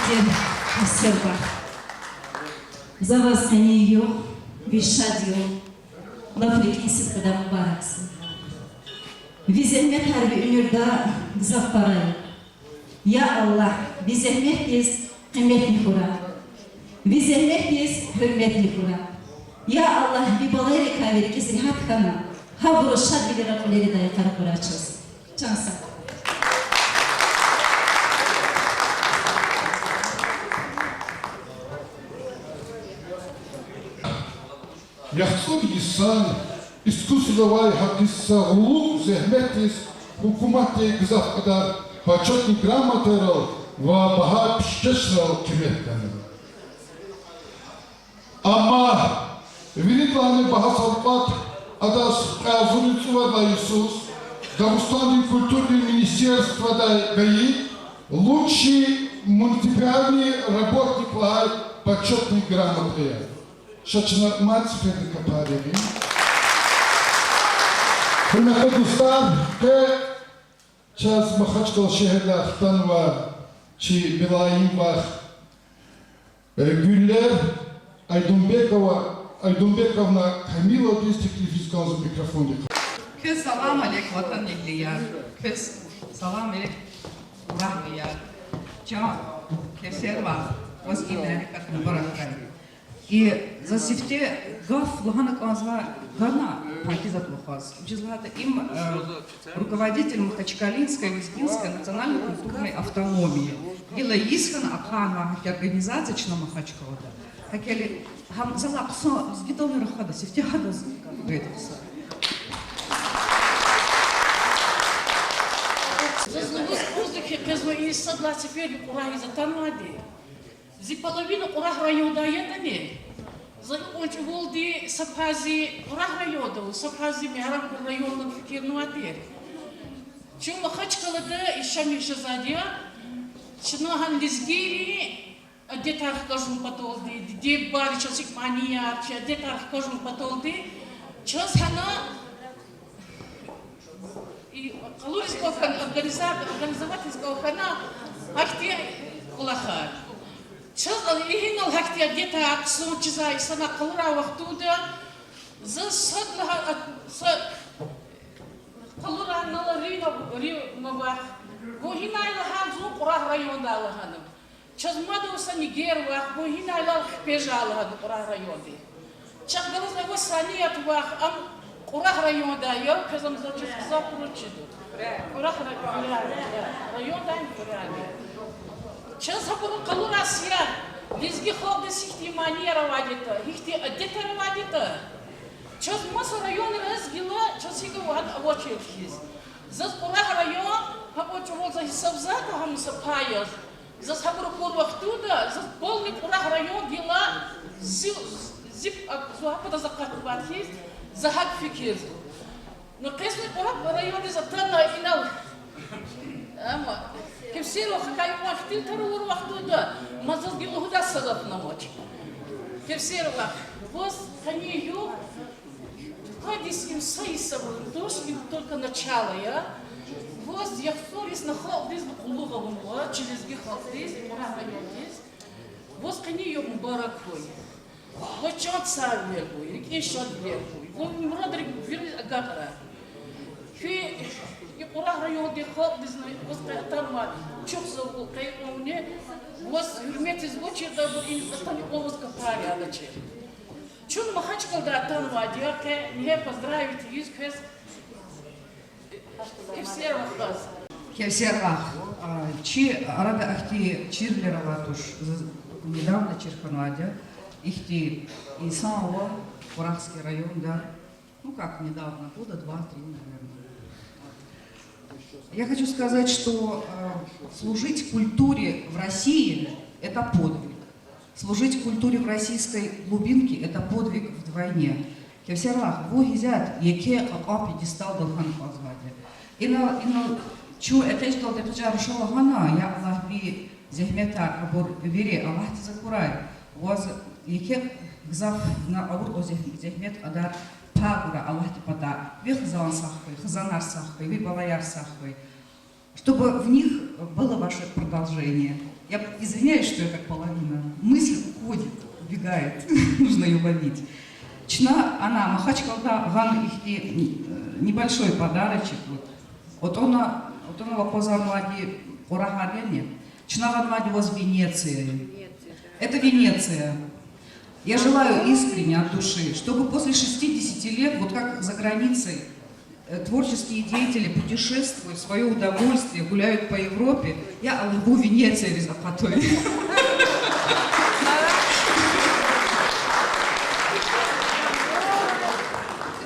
Дер Кевсер вах, за ваз къенин югъ, ви шад югъ лап рикӀин сидкьидай мубаракзава. Ви зегьметар ви уьмуьрда гзаф пара я. Я Аллагь, ви зегьметдиз къиметни хьурай. Ви зегьметдиз гьуьрметни хьурай. Я Аллагь, ви балайрикай ви рикӀиз регьят хьана, гьабуруз шадвилера кьуьлерин йикъар хьурай чаз. Чан сагъ. ЯхцӀур йисан искусстводавай гьакъисагълу зегьметдиз гьукуматди гзаф кьадар Почётный грамотайрал ва багьа пишкешрал къимет гана. Амма виридалайни багьа савкьват адаз кьве агъзурни цӀувад лагьай йисуз Дагъустандин культурадин министерстводай гайи лучший муниципальный работник лагьай почётный грамота я. Ша чна мад цифердик капар ягъин. Гьуьрметлу дустар, къе чаз Махачкъала шегьердай хтанва чи милайим вах, э, Гуьллер Айдунбекова, Айдунбековна Камиловадиз теклифиз кӀанзава микрофондик. Квез салам алейк, ватанэгьлияр. Квез салам алейк, кӀвалахрияр. Чан Кевсер вах, ваз и мярекат мубаракрай. И заз сифте гаф лагьана кӀанзава гана, Пакизат вахаз. Вучиз лагьайтӀа им, э, руководитель Махачкалинской лезгинской национально-культурной автономии. Гила йис хьана ахъанвай гьахьтин организация чна Махачкъалада. ГьакӀ хьайила гьам залай хъсан лезгидални рахада, сифте гьадаз гаф гайиди хъсан. Заз лугьуз кӀанзава хьи, къе зун и сад лагьай сеферда кьурагьиз атанвайди. Зи половина Кьурагь райондай ятӀани, за икьван чӀавалди са пай зи Кьурагь районда ва са пай зи Мегьарамдхуьруьн районда фикирнавайди. Чун Махачкъалада яшамиш жезвайди я, чна гьа лезгийрин адетар хкажун паталди, диде-бубайри чаз икӀ манияр, чи адетар хкажун паталди, чаз гьана и къалуриз кӀан хьана, организа-, организовать ийиз кӀан хьана гьахьтин кӀвалахар. Чаз инал гьахьтин адетар хъсан чизвай инсанар къалурай вахтунда, заз сад лагьай, а, са къалурай наларина ри-, ма вах, вун гьинай лагьана, зун Кьурагь райондай лагьана. Чаз мад ава са нигер вах, вун гьинай лагьана, хипер жал лагьана Кьурагь районди. Чахъ галаз ава Саният вах, ам Кьурагь райондай я, квез ам заз чиз гзаф хуруз чида. Кьурагь рай-, райондай Кьурагь. Чаз гьабурун къалурай сят, лезги халкьдиз гьихьтин манияр авайди ятӀа, гьихьтин адетар авайди ятӀа, чаз маса районраз гила чаз гьикӀ ава, гьада авачир хьиз. Заз Кьурагь район, гьабур чӀавалза гьисабзаватӀа гьам са пай яз, заз гьабур акур вахтунда, заз полный Кьурагь район гила зи, зи, а, зун гьа патаз акъатнавайди хьиз, за гьакӀ фикирзава. Ну, къе зун Кьурагь райондиз атана инал, амма Кевсер вахакай вахтин тара авур вахтунда, ма заз гила лугьудай са гафни авач. Кевсер вах, ваз къенин югъ, квайди им са йис авур туш, им только начало я. Ваз яхцӀур йисни халкьдиз къуллугъ авунва, чи лезги халкьдиз, Кьурагь райондиз. Ваз къенин югъ мубарак хьуй. Ваз чан сагъвилер хьуй, рикӀин шадвилер хьуй. Ваз мурадрик вири агакьрай. Фи и Кьурагь райондин халкьдизни ваз къе атанвай чухсагъул къейд авуни, ваз гьуьрметиз вачирдайбур и атана кьван ваз капар ягъачир. Чун Махачкъаладай атанвайди я къе, ингье поздравить ийиз квез. Кевсер вахаз. Кевсер вах, а, чи арада ахьтин чирвилер авай туш, з-, недавно чир хьанвайди я, ихьтин инсан ава Кьурагьский районда, ну как недавно, года два-три, наверное. Я хочу сказать, что, э, служить культуре в России — это подвиг. Служить культуре в российской глубинке — это подвиг вдвойне. Кевсер вах, вун гьизят еке кьакьан пьедесталдал хьана кӀанзавайди. Инал, инал чун экъечӀдалди экъечӀай руша лагьана, я Аллагь, ви зегьметар, абур вири Аллагьдиз акурай. Ваз еке гзаф на авур кьван зегь-, зегьмет кьадар пай гурай Аллагьдин патай. Ви хизан сагъ хьуй, хизанар сагъ хьуй, ви балаяр сагъ хьуй. Чтобы в них было ваше продолжение. Я извиняюсь, что я как половина. Мысль уходит, убегает. Нужно её ловить. Чна ана Махачкъалада гъана ихьтин, э, небольшой подарочек. Вот. Вот она, вот она, вакъазарнавайди кьурагьар яни. Чна гъанвайди ваз Венеция. Это Венеция. Я желаю искренне от души, чтобы после шестидесяти лет, вот как за границей, э, творческие деятели путешествуют в своё удовольствие, гуляют по Европе, я Алгъу Венеция риз акъатай.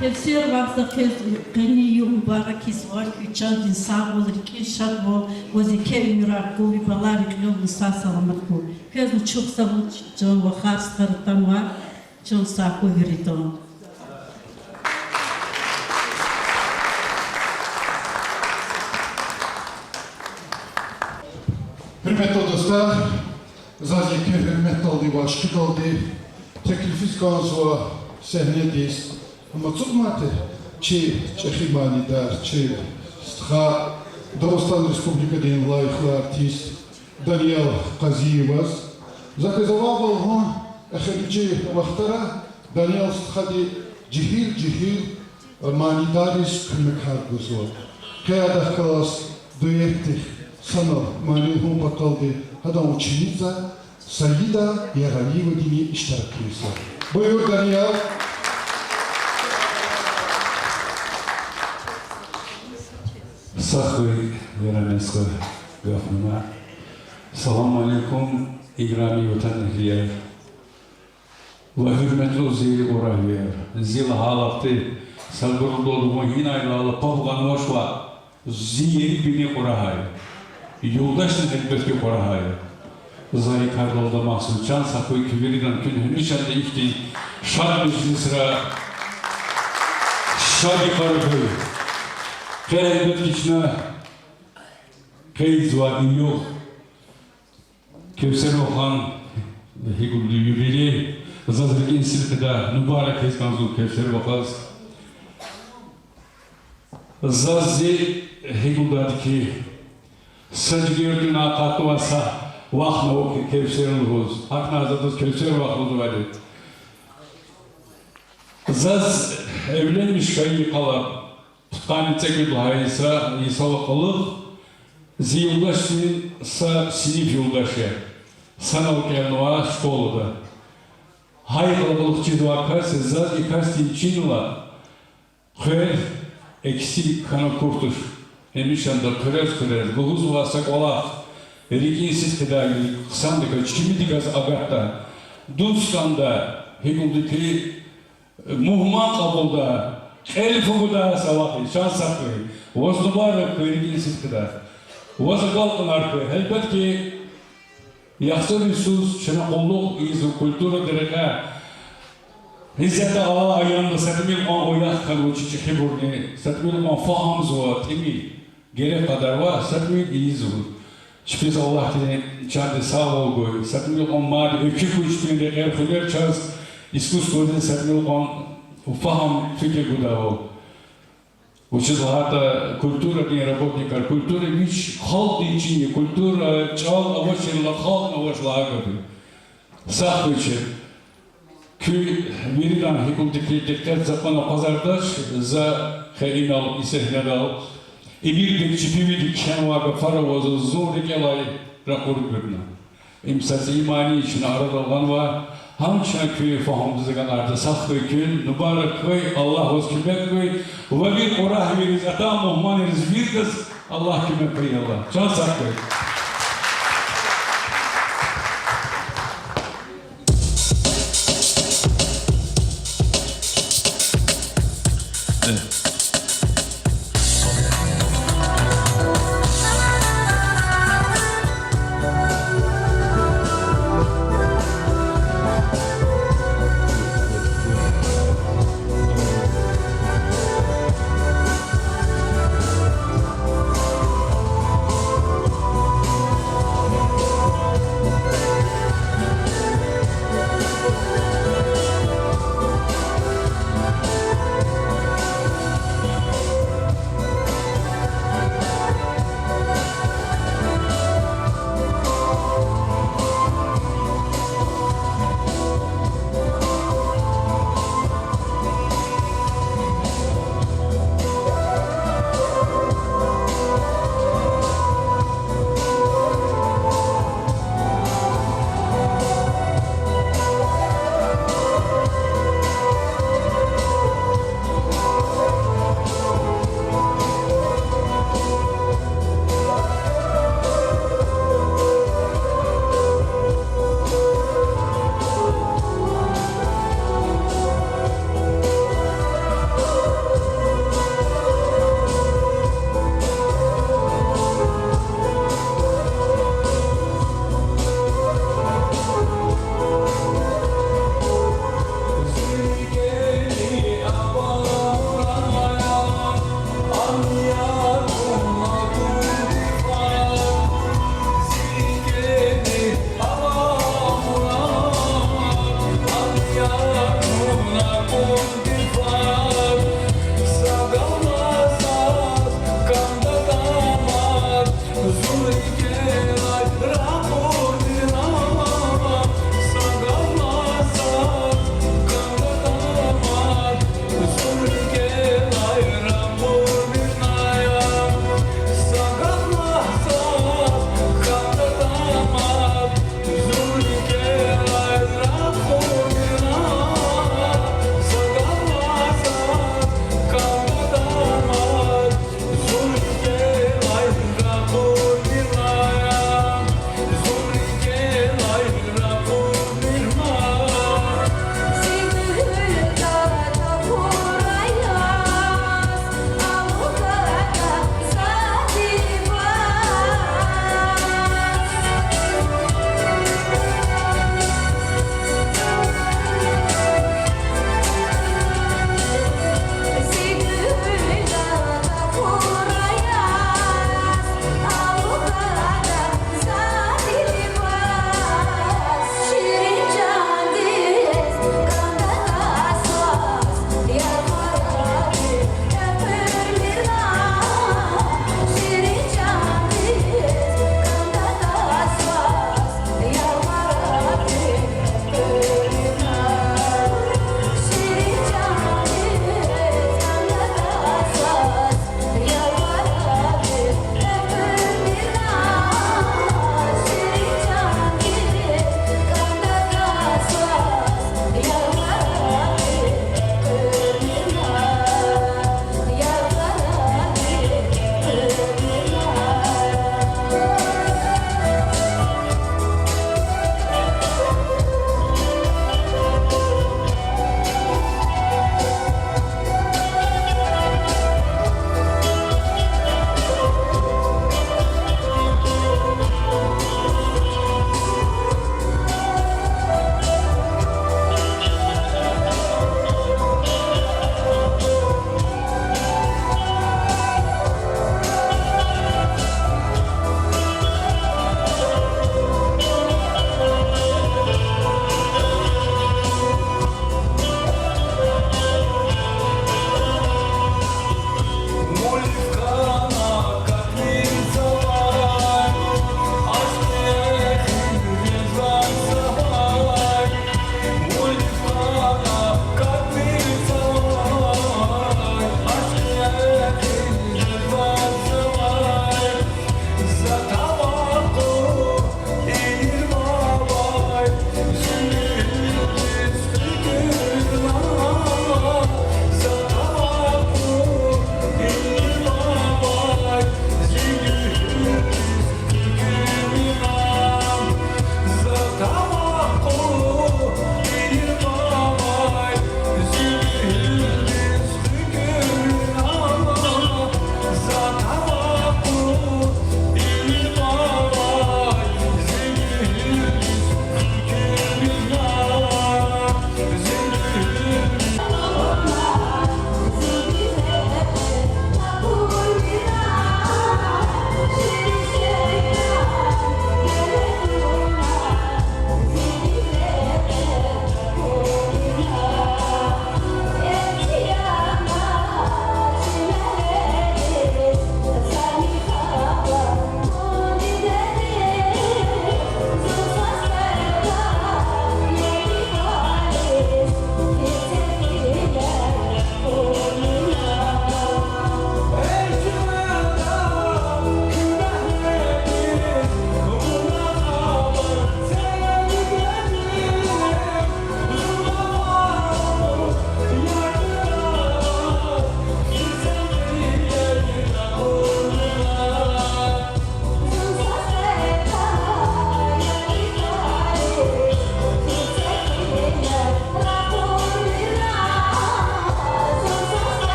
Кевсер вахъ, за квез къенин югъ мубарак ийизва, куь чандин сагъвал, рикӀин шадвал, ваз еке уьмуьрар хьуй, ви балайрин кьилел вун сагъ-саламат хьуй. Квезни чухсагъул, чан вахар, стхаяр атанва, чан сагъ хьуй виридан. Гьуьрметлу дустар, заз еке гьуьрметдалди ва ашкъидалди теклифиз кӀанзава сегьнедиз, амма ацукьнавай тир чи чӀехи манидар, чи стха, Дагъустан Республикадин лайихлу артист Даниял Къазиеваз. За квез авайвал гьа, эхиримжи вахтара Даниял стхади жегьил-жегьил манидарриз куьмекар гузва. Къе адахъ галаз дуэтдихъ санал мани лугьун паталди гьадан ученица Саида Ягъалиевадини иштирак ийизва. Буюр, Даниял. Сагъ хьуй, Яран стха, гаф ман. Салам алейкум, играми ватанэгьлияр ва гьуьрметлу зи кьурагьвияр. Зи лагьайла хьи, сабурлу вун гьинай лагьайла паб гъанвач ва зи ери-бине кьурагьай, юлдашни гьелбетда кьурагьай. За и кардал дамахзава. Чан сагъ хьуй куь виридан, куьн гьамишанда ихьтин шад межлисра шад йикъара хьуй. Къе гьелбетда чна къейдзава и югъ Кевсер вахан гьикӀ лугьудай юбилей, заз рикӀин сидкьидай мубарак ийиз кӀанзава Кевсер вахаз. Заз зи гьикӀ лугьудайди хьи, са жигердин акъатнавай са вахт ава Кевсер лугьуз, гьакӀни за адаз Кевсер вах лугьузвайди. Заз эвленмиш хьайи йикъалай пудкъанни цӀекӀуьд лагьай йиса, йисалай кьулухъ зи юлдашдин са синиф юлдаш я, санал кӀелнава школада. Гьа йикъалай кьулухъ чизвай кас я, заз и касдин чинал хъвер акси хьана кур туш. Гьамишанда хъуьрез-хъуьрез лугьузва са кӀвалах, рикӀин сидкьидай, хъсандаказ, чимидаказ агатда, дуст кӀанда, гьикӀ лугьуда хьи, мугьман кьабулда, кьел фу гуда са вахъ, чан сагъ хьуй. Ваз мубарак хьуй рикӀин сидкьидай. Ваз агалкьунар хьуй. Гьелбетда, яхцӀур йисуз чна къуллугъ ийизва культурадин рекье. Гьа исятда алай аямда са тӀимил кьван уях хьанва чи чӀехибурни, са тӀимил кьван фагьумзава тӀимил. Герек кьадарвал са тӀимил ийизва. Чпиз Аллагьди чандин сагъвал гуй, са тӀимил кьван мад экуь хьуй чпин рекьер-хуьрер, чаз искусстводин са тӀимил кьван фагьум, фикир гудайвал. Вучиз лагьайтӀа культурадин работникар, культура вич халкьдин чин я, культура, чӀал авачирла халкьни авач лагьай гаф я. Сагъ хьуй чеб. Куь виридан гьикӀ лугьуда хьи дикъетдиз за кьуна акъвазардач, за къе инал и сегьнедал Эмирбег Чепивиди кхьенвай гафар авазва, зун рикӀелай ракъурбурна. Им са цӀийи мани чна арадал гъанва, гьам чна куь фагьумдиз агакьарда. Сагъ хьуй куьн, мубарак хьуй, Аллагь ваз куьмек хьуй, ва ви кьурагьвийриз, атай мугьманриз, виридаз Аллагь куьмек хьуй, Аллагь. Чан сагъ хьуй.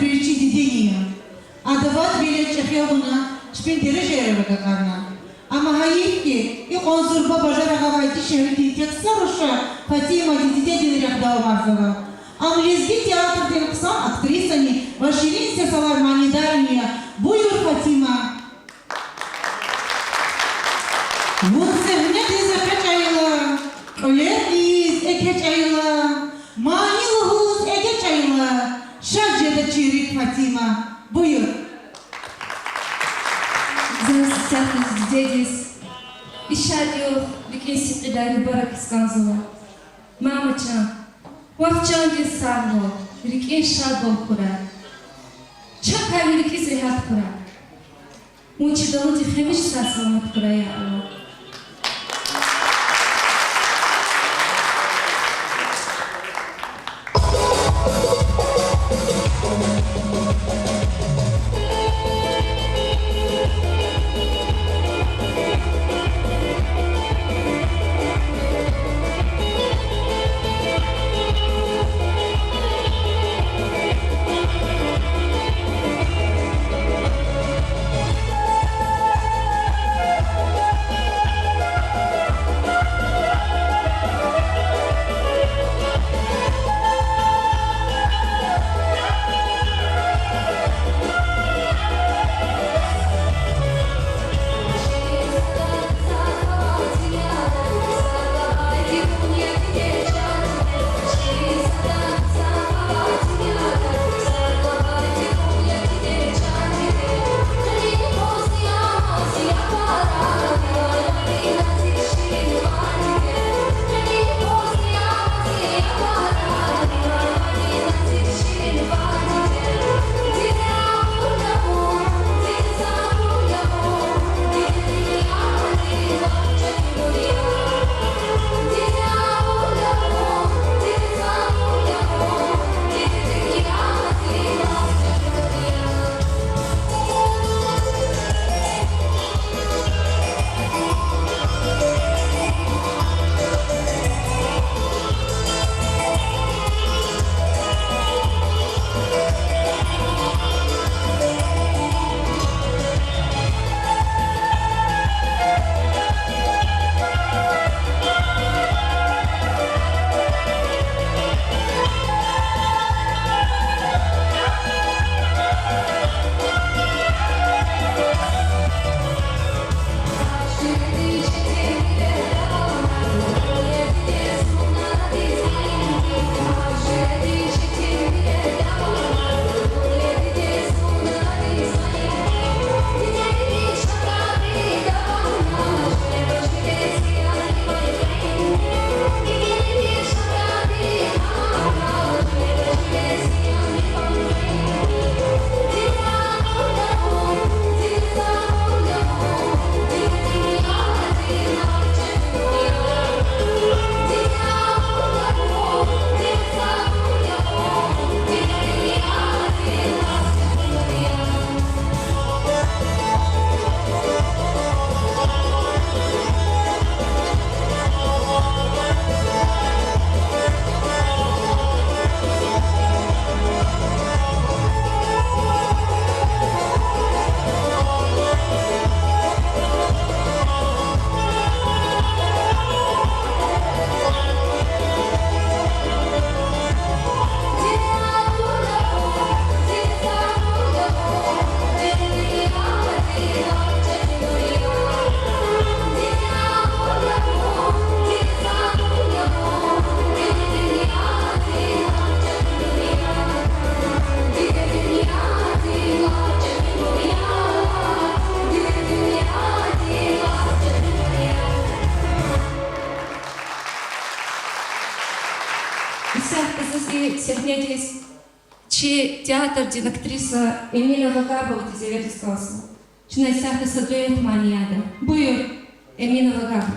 Вичин дидени я. Ада вад велед чӀехи авуна, чпин дережайрив агакьарна. Амма гьайиф хьи, икьван зурба бажарагъ авай дишегьлидин тек са руша Фатимади дидедин рехъ давамарзава. Ам лезги театрдин хъсан актрисани ва ширин сесалай манидарни я. Буюр, Фатима. Вун сегьнедиз экъечӀайла, кьуьлердиз экечӀайла, мани лугьуз эгечӀайла, шад жеда чи рикӀ, Фатима. Буюр. Заз исятда зи дидедиз и шад югъ рикӀин сидкьидай мубарак ийиз кӀанзава. Мама чан, вахчандиз сагъвал, рикӀин шадвал хьурай. Чакай ви рикӀиз регьят хьурай. Вун чи далудихъ гьамиша сагъ-саламат хьурай, я Аллагь. Исятда заз сегьнедиз чи театрдин актриса Эмина Вагабовадиз эвериз кӀанзава. Чна исятда са дуэт мани ийида. Буюр, Эмина Вагабова.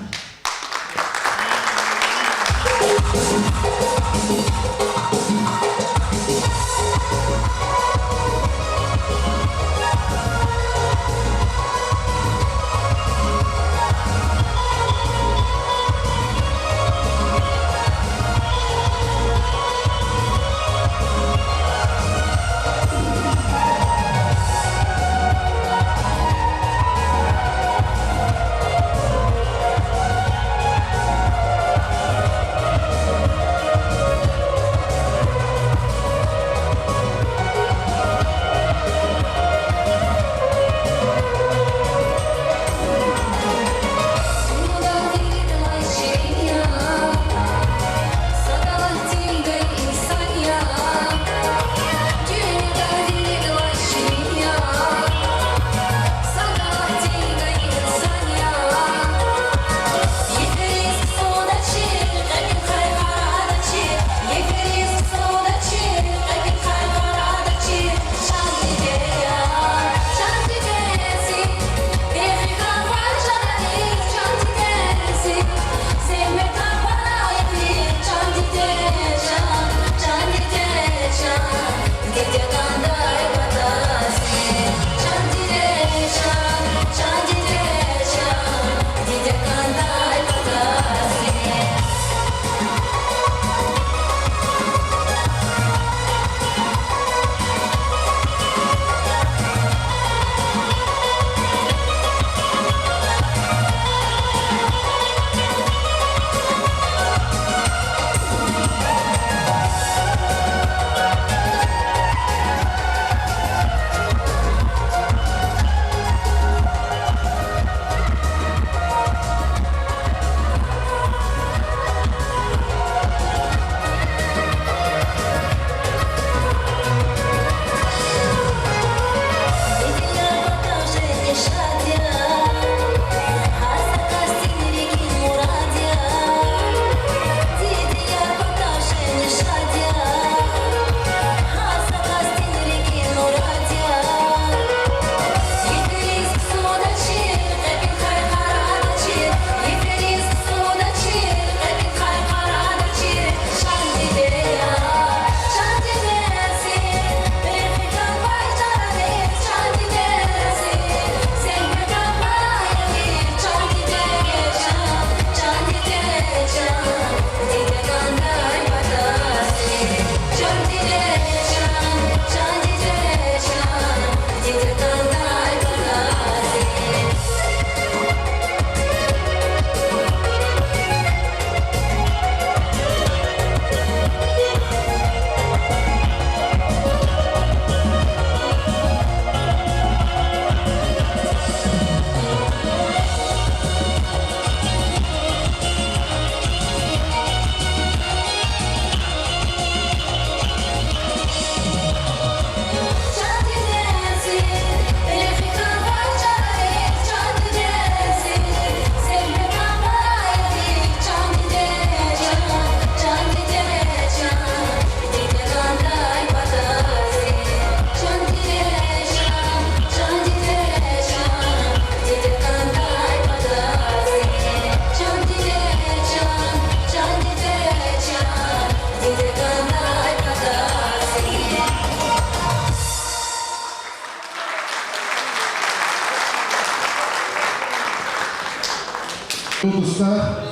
Дустар,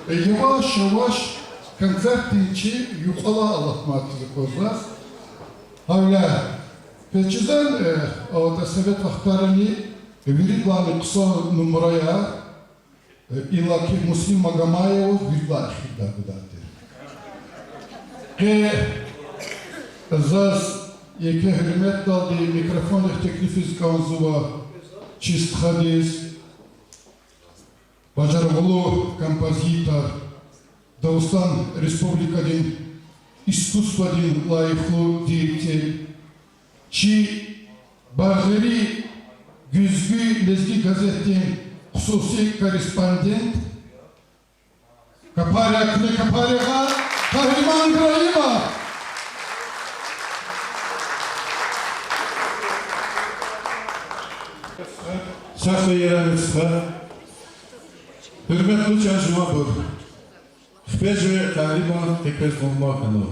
э, яваш-яваш концертдин чи юкьвалай алатна кӀанзава заз. Гьавиляй, квез чизва, э, а, совет вахтарани виридалайни хъсан нумраяр, э, иллаки Муслим Магомаеваз виридалай эхирдай гудай тир. Къе заз еке гьуьрметдалди микрофонни теклифиз кӀанзава чи стхадиз, бажарагълу композитор, Дагъустан Республикадин искусстводин лайихлу деятель, чи Баргъири гуьзгуь лезги газетдин хсуси корреспондент, капаря, куьне капаря гъа, Къагьриман Ибрагьимов. Сагъ хьуй, Ярагъ стха. Гьуьрметлу чан жуванбур. Хипер жуьре Къагьриман къе квез къуллугъ хьана.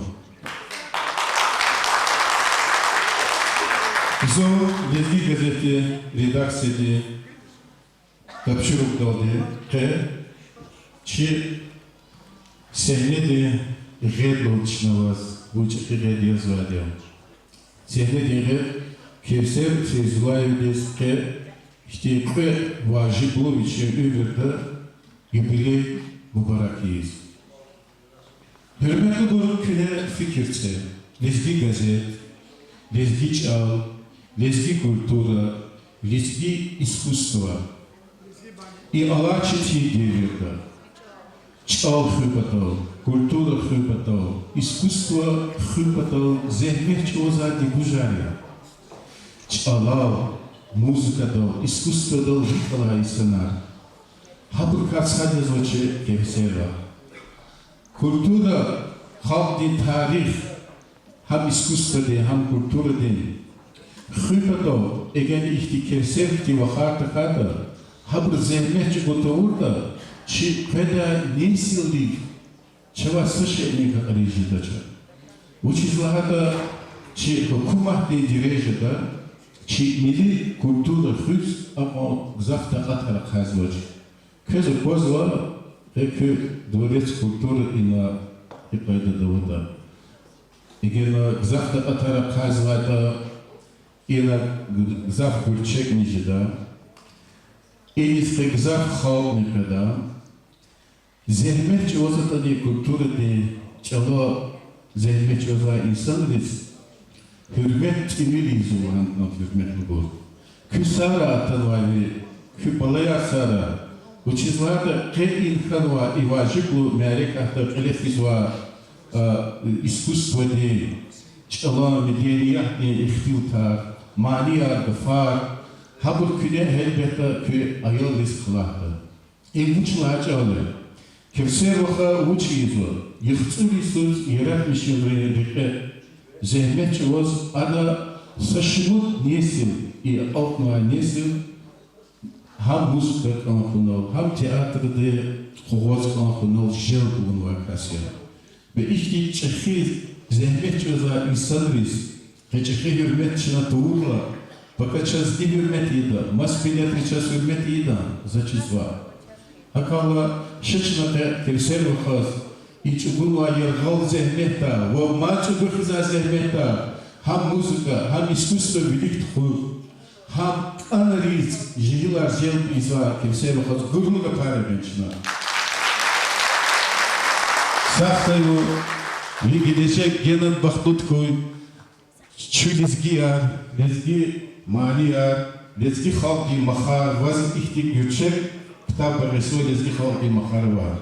Зун Лезги газетдин редакциядин тапшуругъдалди къе чи сегьнедин гъед лугьуз чна ваз, вун чӀехи гъед язвайди я. Сегьнедин гъед Кевсер Фейзуллаевадиз къе ихьтин кьве важиблу вичин уьмуьрда юбилей мубарак ийиз. Гьуьрметлубур, куьне фикир це: Лезги газет, лезги чӀал, лезги культура, лезги искусство. И алай четин девирда чӀал хуьн патал, культура хуьн патал, искусство хуьн патал зегьмет чӀугвазвай дегужар я. ЧӀалал, музыкадал, искусстводал рикӀ алай инсанар. Гьабурукай сад язва чи Кевсервах. Культура, халкьдин тарих, гьам искусстводин, гьам культурадин хуьн патал, эгер ихьтин Кевсер хьтин вахар тахьайтӀа, гьабуру зегьмет чӀугун тавуртӀа, чи къведай несилрив чавай са шейни гьакьариз жедач. Вучиз лагьайтӀа чи гьукуматдин дережада чи милли культура хуьз акьван гзаф такьатар ахъайзавач. Квез аквазва, къе куь дворец культуры ина и къайдада аватӀа. Эгер ина гзаф такьатар ахъайзавайтӀа, ина гзаф гуьрчегни жеда, иниз къе гзаф халкьни къведа. Зегьмет чӀугвазватӀани культурадин, чӀалал зегьмет чӀугвазвай инсанриз гьуьрмет тӀимил ийизва лагьана, гьуьрметлубур. Куь сагърай атанвайвал, куь балаяр сагърай. Вучиз лагьайтӀа къе ина хьанвай и важиблу мярекатда кьиле физвай, а, искусстводин, чӀалан, медениятдин ихтилатар, манияр, гафар, гьабур куьне, гьелбетда, куь аялриз хълагьда. Им вуч лагьай чӀал я? Кевсерваха вуч ийизва? ЯхцӀур йисуз яратмишунрин рекье зегьмет чӀугваз, ада са шумуд несил, и акьалтнавай несил, гьам музыка кӀан хьунал, гьам театрди къугъваз кӀан хьунал желб авунвай кас я. Ва ихьтин чӀехи зегьмет чӀугвазвай инсанриз къе чӀехи гьуьрмет чна тавурла, пака чаз и гьуьрмет ийида, мас миллетри чаз гьуьрмет ийида, за чизва. ГьакӀ хьайила, ша чна къе Кевсервахаз и чӀугунвай яргъал зегьметда ва мад чӀугур хьизвай зегьметда гьам музыка, гьам искусство вилик тухуз, гьам кӀанариз жегьилар желб ийизвай Кевсервахаз гурлу гапар эгъин чна. Сагъ хьуй вун, ви гележег генани бахтлуд хьуй. Чун лезгияр, лезги манияр, лезги халкьдин махар, ваз ихьтин гуьрчег ктаб багъишзава лезги халкьдин махар ава.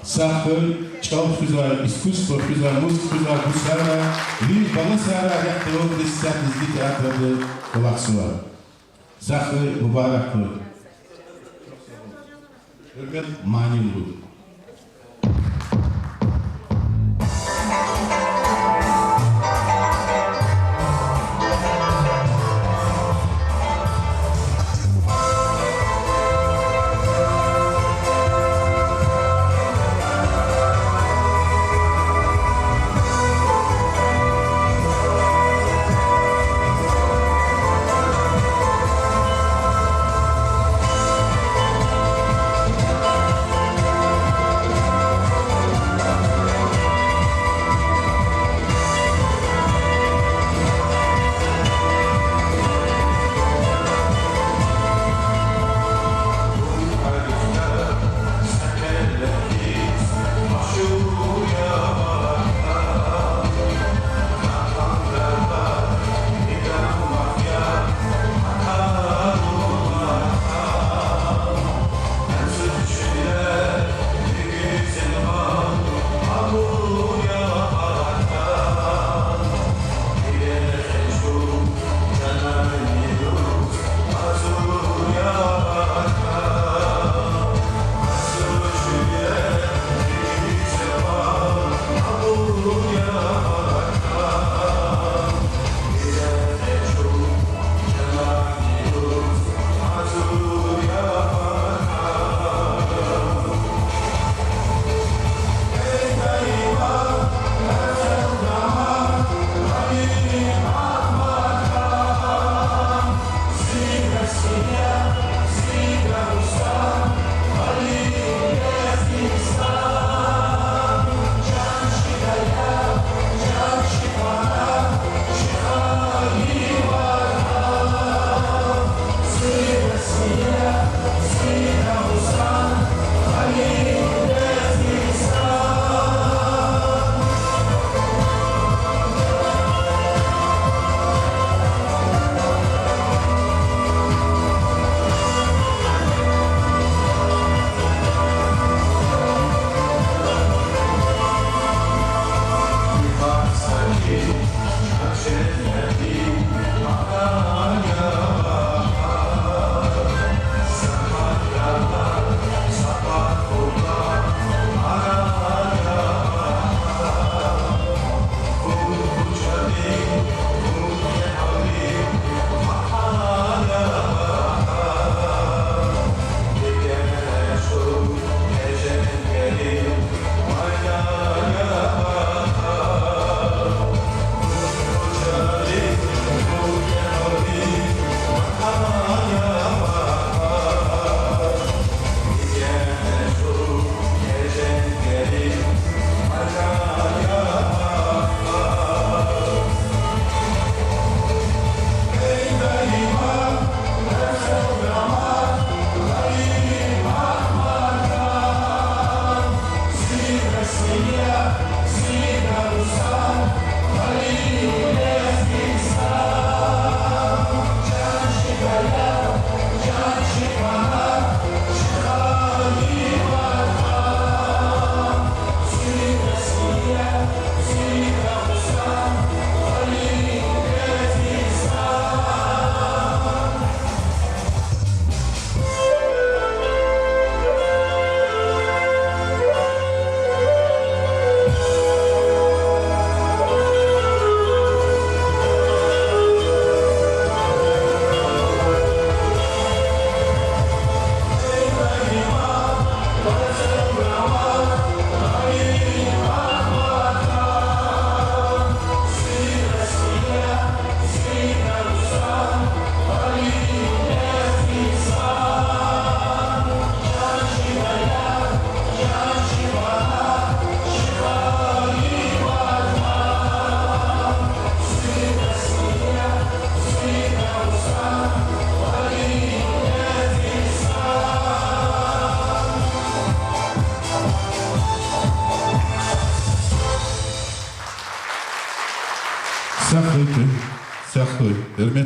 Сагъ хьуй, чӀал хуьзвай, искусство хуьзвай, музыка хуьзвай гусара, ви баласара рехъ тавуртӀа, исятда лезги театрда кӀвалахзава. Сагъ хьуй, мубарак хьуй. Гьуьрмет манилу.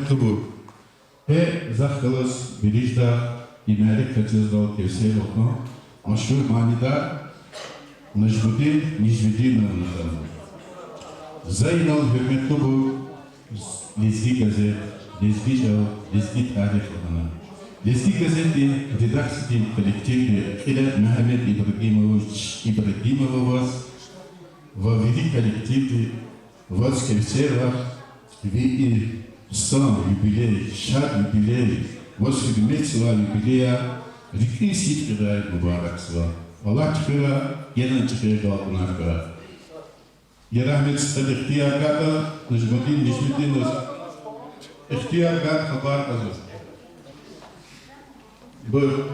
Тубур. Къе захъ галаз вирижда и мярекат жезвай Кевсер ватан машгьур манидар Нажмудин Нижметдиновна атанва. За инал, гьуьрметлубур, Лезги газет, Лезги чӀал, Лезги тарих лагьана, Лезги газетдин редакциядин коллективди кьиле Мегьамед Ибрагимович Ибрагимова ваз ва вири коллективди, ваз, Кевсер вах, ви и хъсан юбилей, шад юбилей, ваз гьуьрметзавай юбилея рикӀин сидкьидай мубаракзава. Аллагьди хуьрай генани чӀехи агалкьунар хьурай. Я рагьметдиз, ихтияр гатӀа Нажмудин Нижметдиноваз, ихтияр гатӀа, хабар кьазва. Буюр.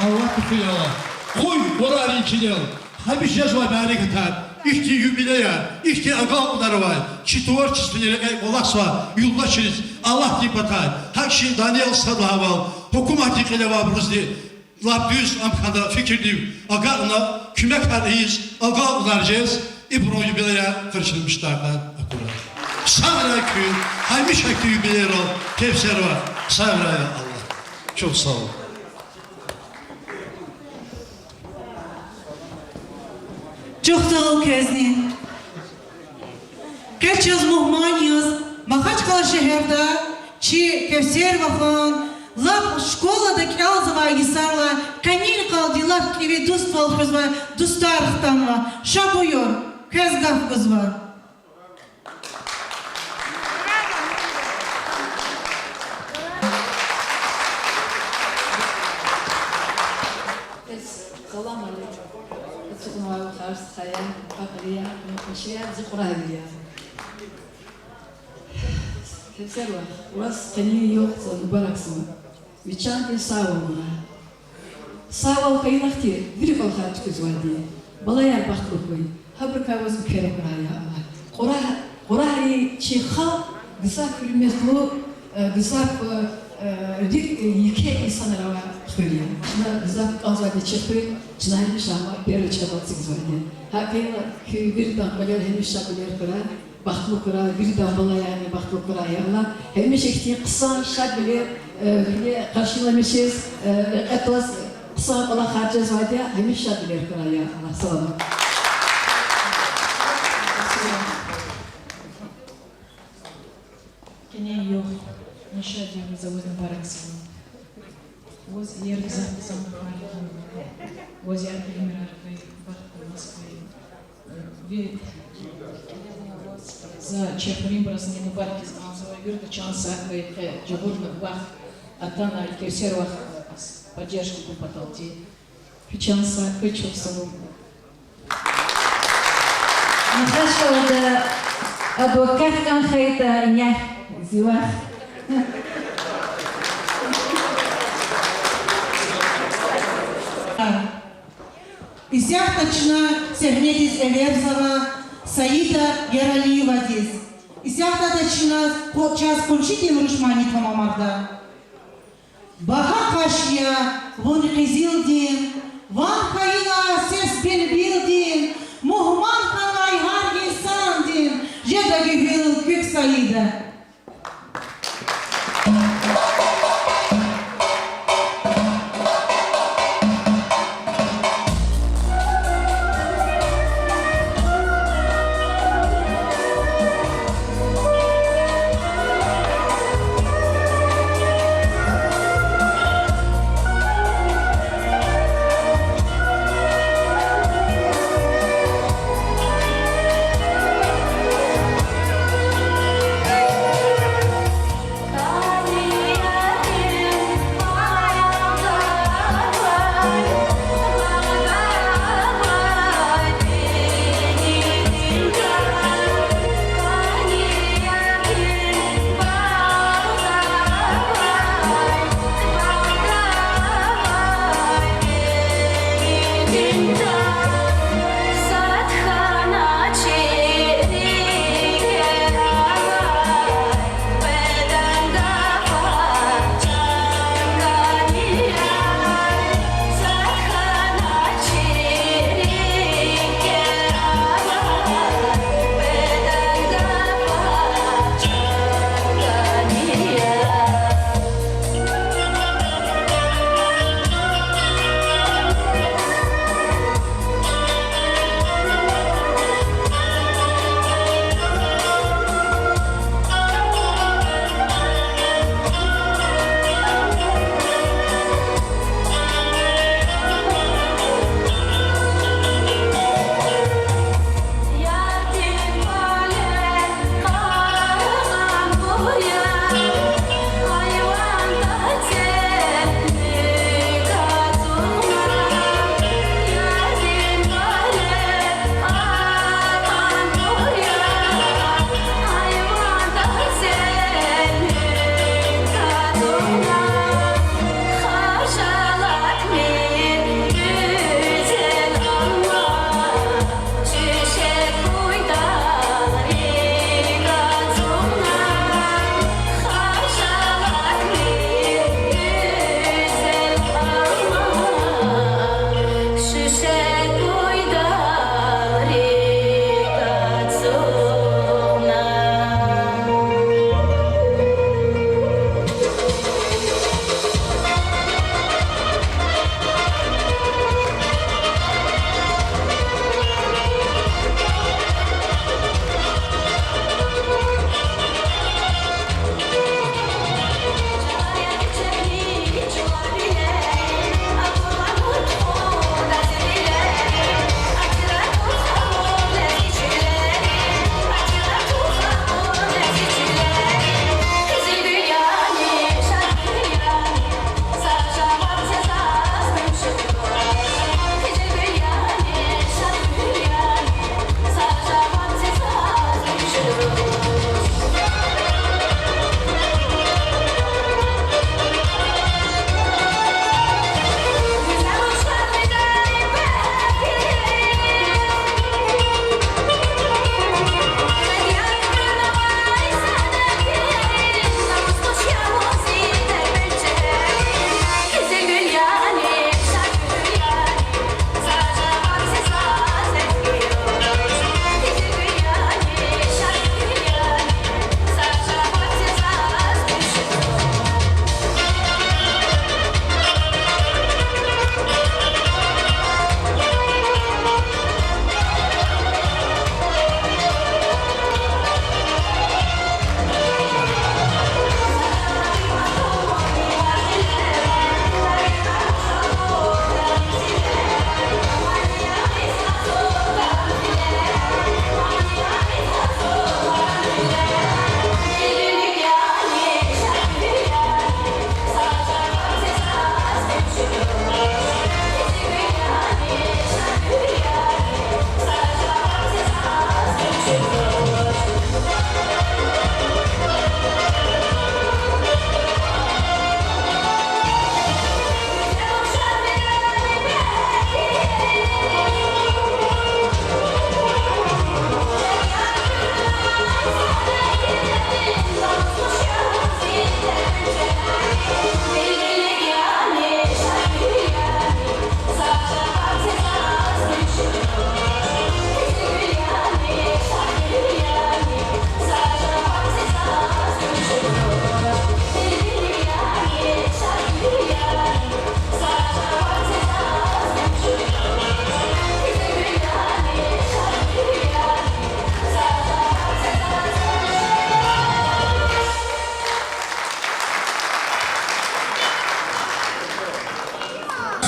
Аллагьди хуьряй. Къуй варарин чинел гьамиша жезвай мярекатар, ихьтин юбилеяр, ихьтин агалкьунар авай, чи творчестводин рекье кӀвалахзавай юлдашриз Аллагьдин патай, гьакӀ чи Даниял сад лагьайвал, гьукуматдин кьиле авайбурузни лап дуьз ам хьана фикирдив агакьна, куьмекар ийиз, агалкьунар жез, ибурун юбилеяр къаршиламишдай акурай. Сагърай куьн, гьамиша ихьтин юбилейрал, Кевсер вах, сагърай, я Аллагь. Чухсагъул. Чухсагъул квезни. Къе чаз мугьман яз Махачкъала шегьерда чи Кевсер вахан лап школада кӀелзавай йисарилай къенин йикъалди лап кӀеви дуствал хуьзвай дустар хтанва. Ша буюр, квез гаф гузва. Салам алейкум. Ацукьнавай вахар, стхаяр, папарияр, къуншияр, зи къурагъвилер. Кевсер вах, ваз къенин югъ мубаракзава. Ви чандин сагъвал гурай. Сагъвал хьайила хьтин, вири кӀвалахар туькӀуьрзавайди, балаяр бахтлу хьуй. Гьабурукай ваз уьхкер акурай, я Аллагь. Къурагъ-, къурагъри чи халкь гзаф гьуьрметлу, э, гзаф, э, э, ри-, э, еке инсанар авай хуьр я. Чна гзаф кӀанзавайди чи хуьр, чна гьамиша ама первый чкадал эцигзавайди. ГьакӀ хьайила куь виридан кӀвалер гьамиша кӀвалер хьурай, бахтлу хьурай, виридан балаярни бахтлу хьурай, я Аллагь. Гьамиша ихьтин хъсан, шадвилер, э, къаршиламишиз, э, рекье тваз хъсан кӀвалахар жезвайди я, гьамиша шадвилер хьурай, я Аллагь. Саламат. Къенин югъ, ин шад югъ за ваз мубаракзава. Ваз иер гзаф хъсан кар хьана, ваз яргъи уьмуьрар хьуй, бахт-къурмат хьуй. Ви, за чи хуьруьнбурузни мубаракиз кӀанзава, вирида чан сагъ хьуй, къе жагъурна вахт атана, Кевсер вахаз поддержка гун паталди. Куь чан сагъ хьуй, чухсагъул. Махачкъалада абур квехъ кӀан хьайитӀа, инихъ зи вах. Исятда чна сегьнедиз эверзава Саида Яралиевадиз. Исятда чна къу-, чаз къуншидин руш мани тамамарда. Багьа къаш я вун къизилдин, ван хьайила сес билбилдин, мугьман хьанвай гьар инсандин, жеда гуьгьуьл куьк, Саида.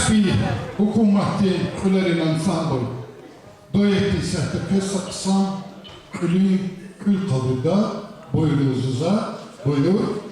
Каспий гьукуматдин кьуьлерин ансамбль дуэтдин сятда квез са хъсан кьуьлуьн кьуьл къалурда, буюр, зуза, буюр.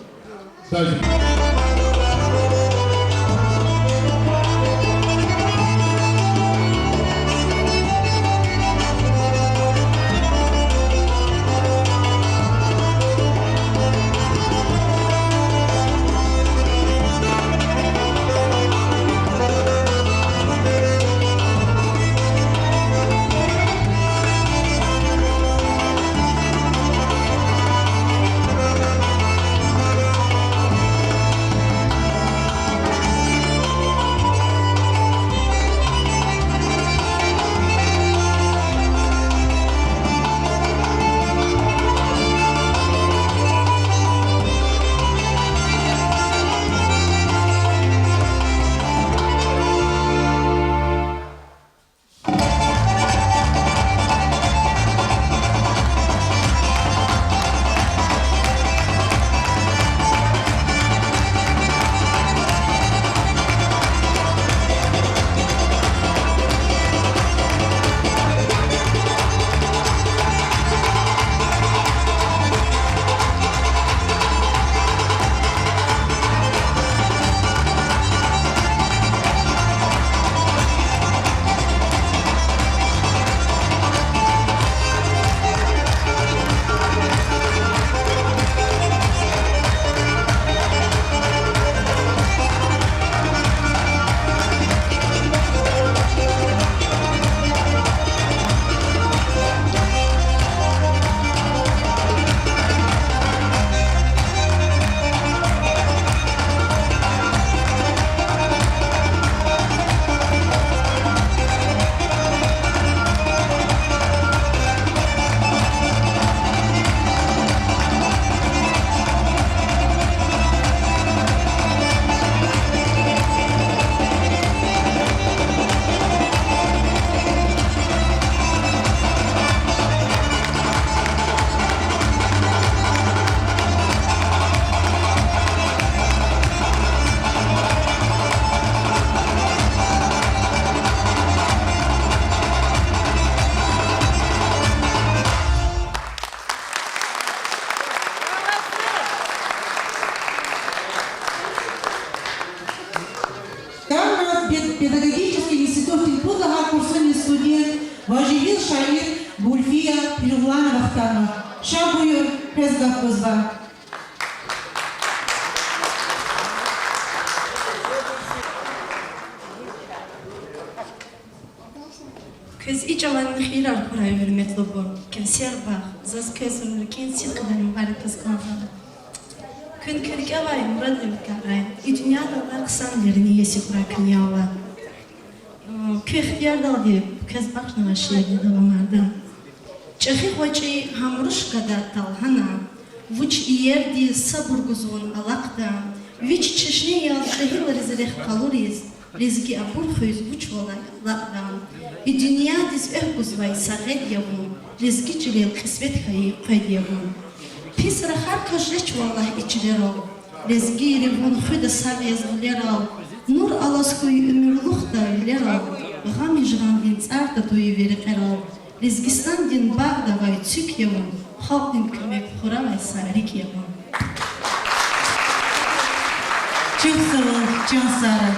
Гагра пед-, педагогический институтдин пуд лагьай курсунин студент ва жегьил шаир Гульфия Пируланова хтанва. Ша, буюр, квез гаф гузва. Квез и чӀаван хийирар хьурай, гьуьрметлубур, Кевсер багъ, заз квез рикӀин сидкьидай мубаракиз кӀанзава. Куьн куь рикӀе авай мурадрив кӀарай, и дуьньядал алай хъсанвилерин иеси хьурай куьн, я Аллагь. Куь ихтиярдалди квез бахшнавай шиирни давамарда. ЧӀехи гъвечӀи гьам руш гада талгьана, вуч иерди сабур гузвун алахъда, вич чешне яз жегьилриз рехъ къалуриз, лезги абур хуьз вучвалай алакьда. И дуьньядиз экв гузвай са гъед я вун, лезги чилел кьисмет хьайи къвед я вун. Пис рахар кваз жеч, валлагь, и чилерал. Лезгийри вун хуьда сагъ яз вилерал, нур алаз хьуй уьмуьрлухдай вилерал, гъам-гьижрандин цӀар татуй ви рекьерал, Лезгистандин багъда авай цуьк я вун, халкьдин куьмек хуравай са рикӀ я вун. Чухсагъул, чан Сара.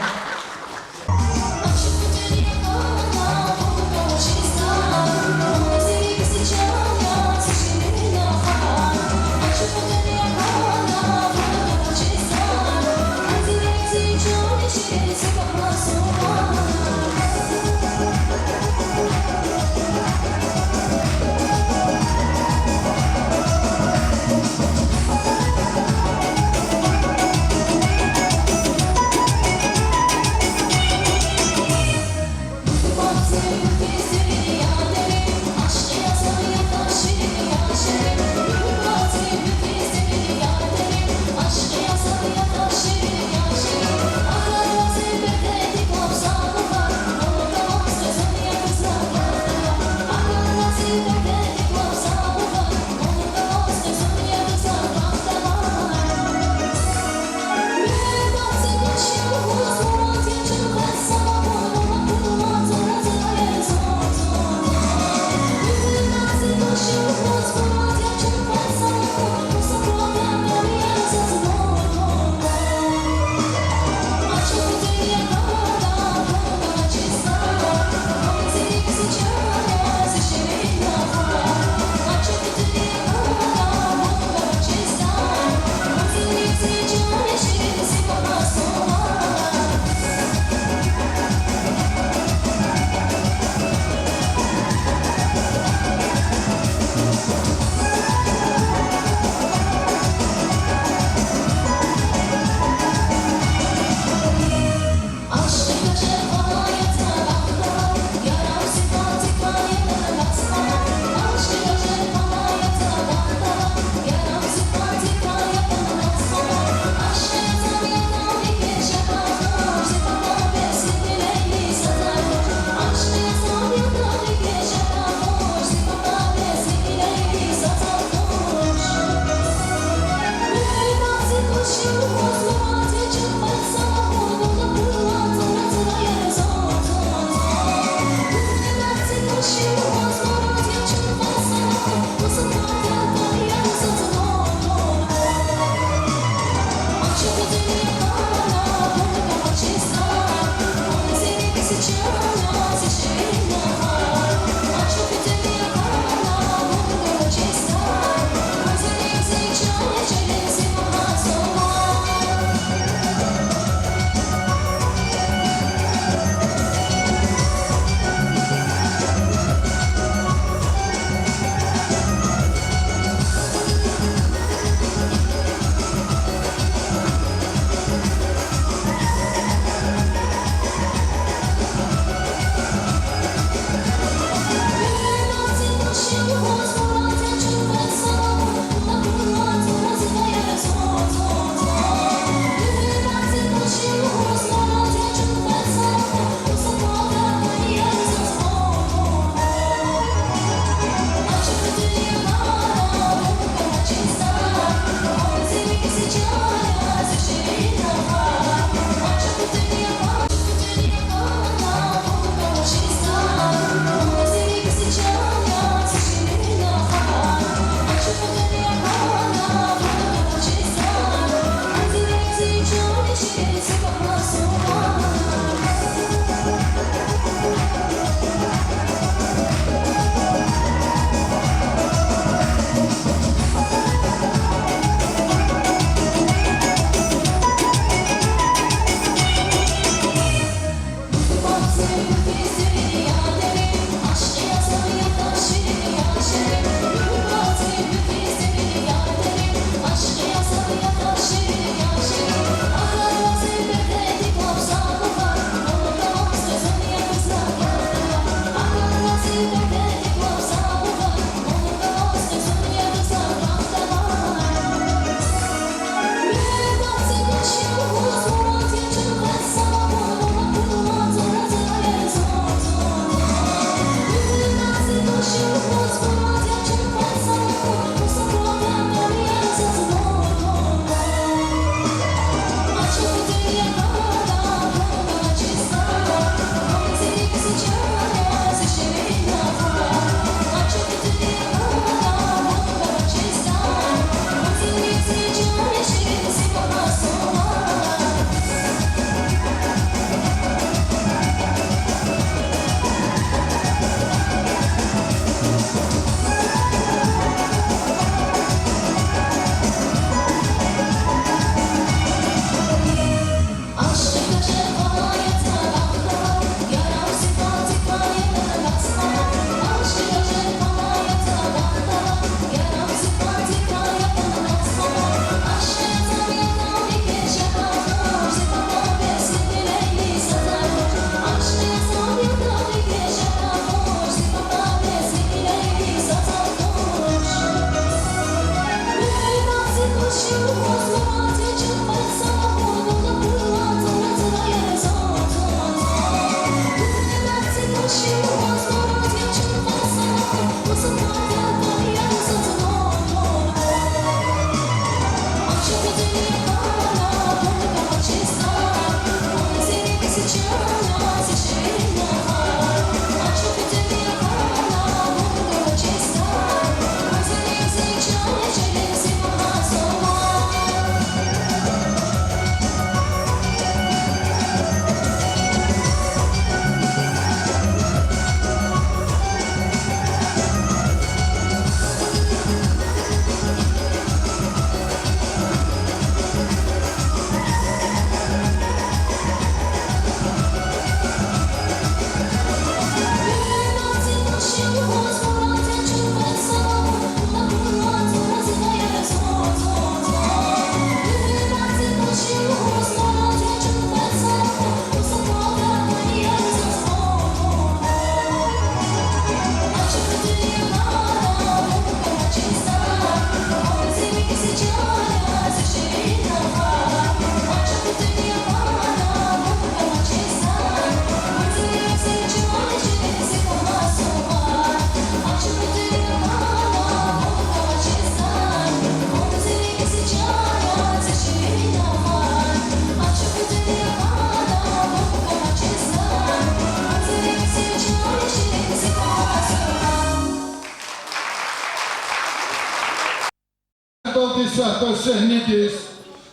Далди исятда сегьнедиз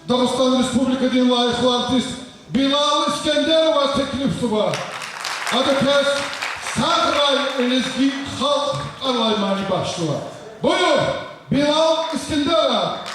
Дагъустан Республикадин лайихлу артист Билал Искендероваз теклифзава. Ада квез сагърай лезги халкь тӀвар алай мани бахшзава. Буюр, Билал Искендеров.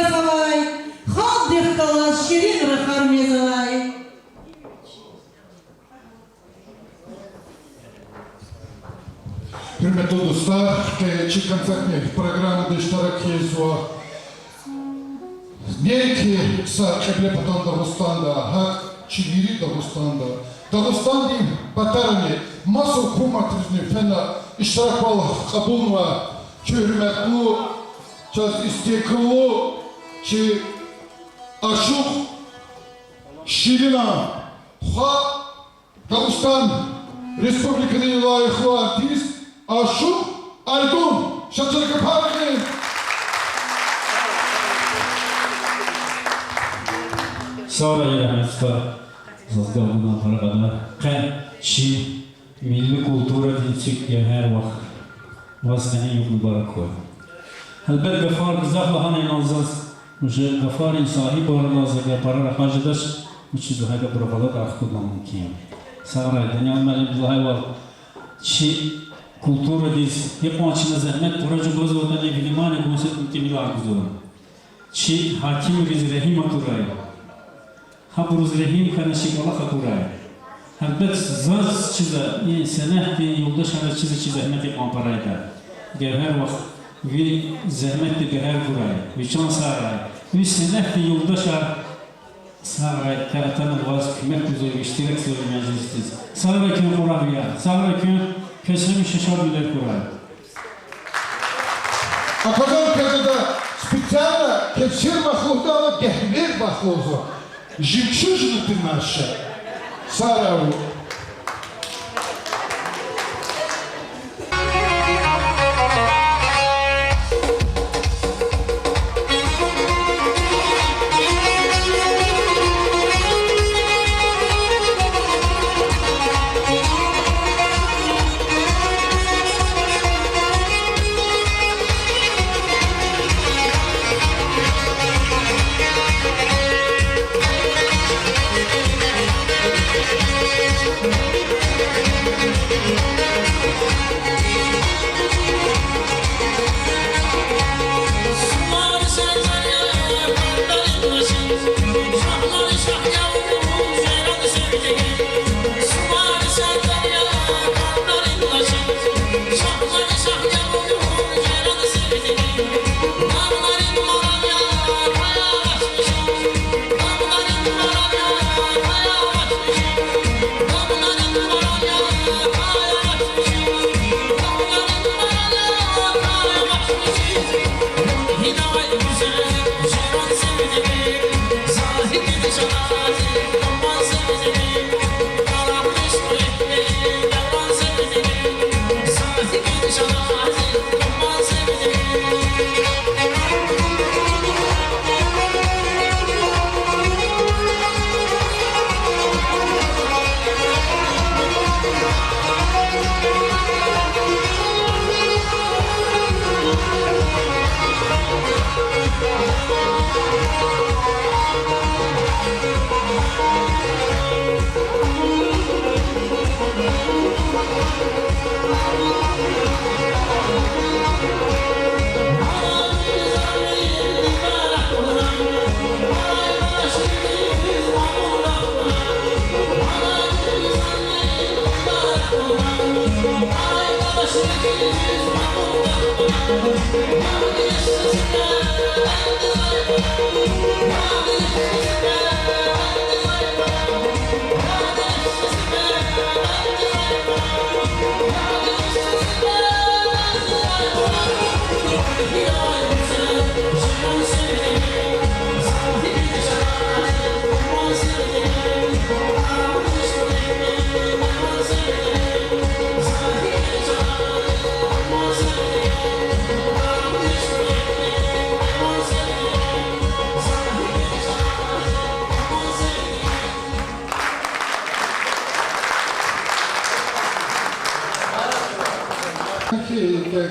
Авай, халкьдихъ галаз ширин рахар мез авай. Гьуьрметлу дустар, къе чи концертный программада иштирак ийизва неинки са Кьиблепатан Дагъустанда, гьакӀ чи вири Дагъустанда, Дагъустандин патарани, маса гьукуматризни фена иштираквал кьабулнава чи гьуьрметлу, чаз истеклу, чи ашукь, ширин хва, Дагъустан Республикадин лайихлу артист, ашукь Айдун. Ша чаз гафар гъин. Сагърай, рагьметдиз, заз гаф гана пара къадар. Къе чи милли культурадин цуьк Гевгьер вах, ваз къенин югъ мубарак хьуй. Гьелбет, гафар гзаф лагьана, инал заз уже гафарин сагьибар алаз эгер пара рахаз жедач, вучиз лагьайтӀа абуру гъалатӀар хкудна мумкин я. Сагърай, Даниял муаллим, лагьайвал, чи культурадиз гьикьван чна зегьмет пара жугъузватӀани, внимание гун са тӀимил-тӀимилар гузва. Чи гьакимриз регьим атурай. Гьабуруз регьим хьана, чи кӀвалах акурай. Гьелбет, заз чизва, и сенятдин юлдашар чизва, чи зегьмет икьван парайда. Гевгьер вах, ви зегьметдик гегьер гурай, ви чан сагърай. Ви сенятдин юлдашар сагърай, къе атана ваз куьмек гузва, иштиракзава ви межлисдиз. Сагърай куьн, къурагъвияр, сагърай куьн, квез гьамиша шадвилер хьурай. Аквадан квез ада специально кесир вахлугъдайла гегьвер вахлузва. Жемчужина ты наша. Сагърай вун.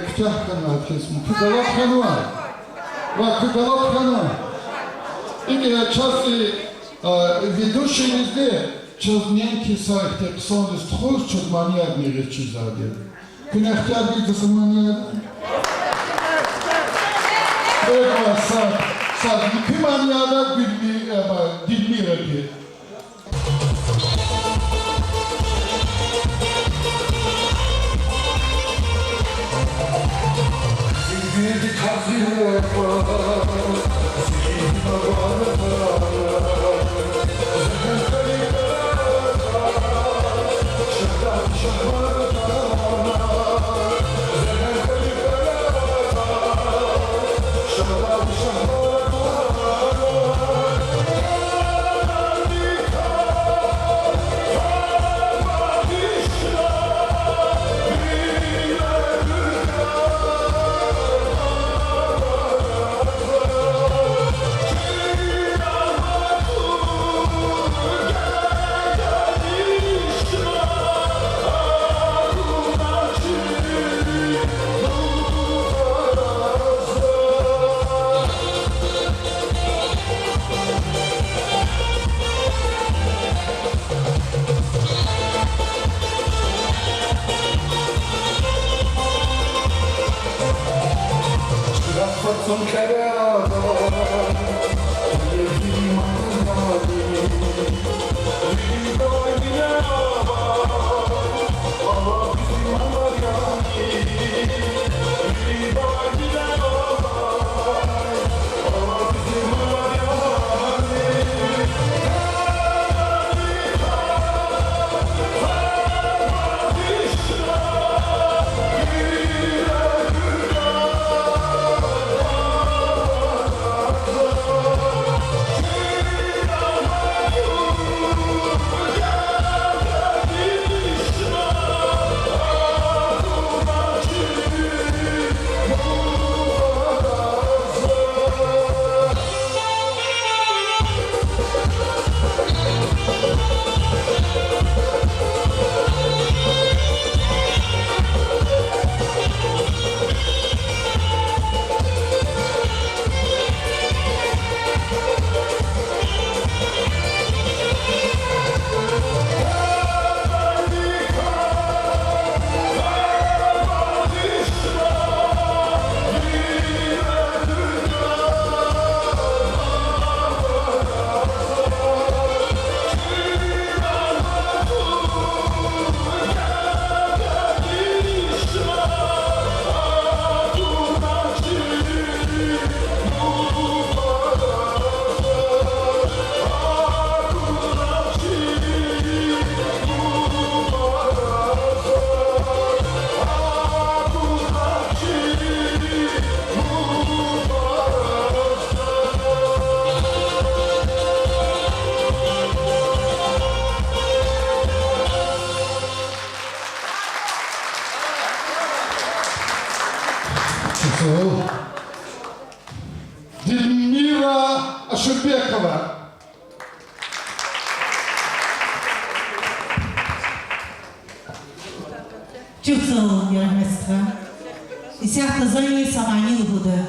Куьтягь хьанва кесми. Куь галат хьанва. Ва куьн галат хьана. Икӏ я, чаз и, а, ведущийризни чаз неинки са ихьтин хъсандиз тухуз, чаз маниярни гъиз чизвайди я. Куьне ихтияр гузва маниярни? Эгьва, са. Так, муькуь манияда Гуьлми-, э, ба, Дилмиради. Дилмира Ашурбекова. Чухсагъул, я Гьамед стха. Исятда за са мани лугьуда.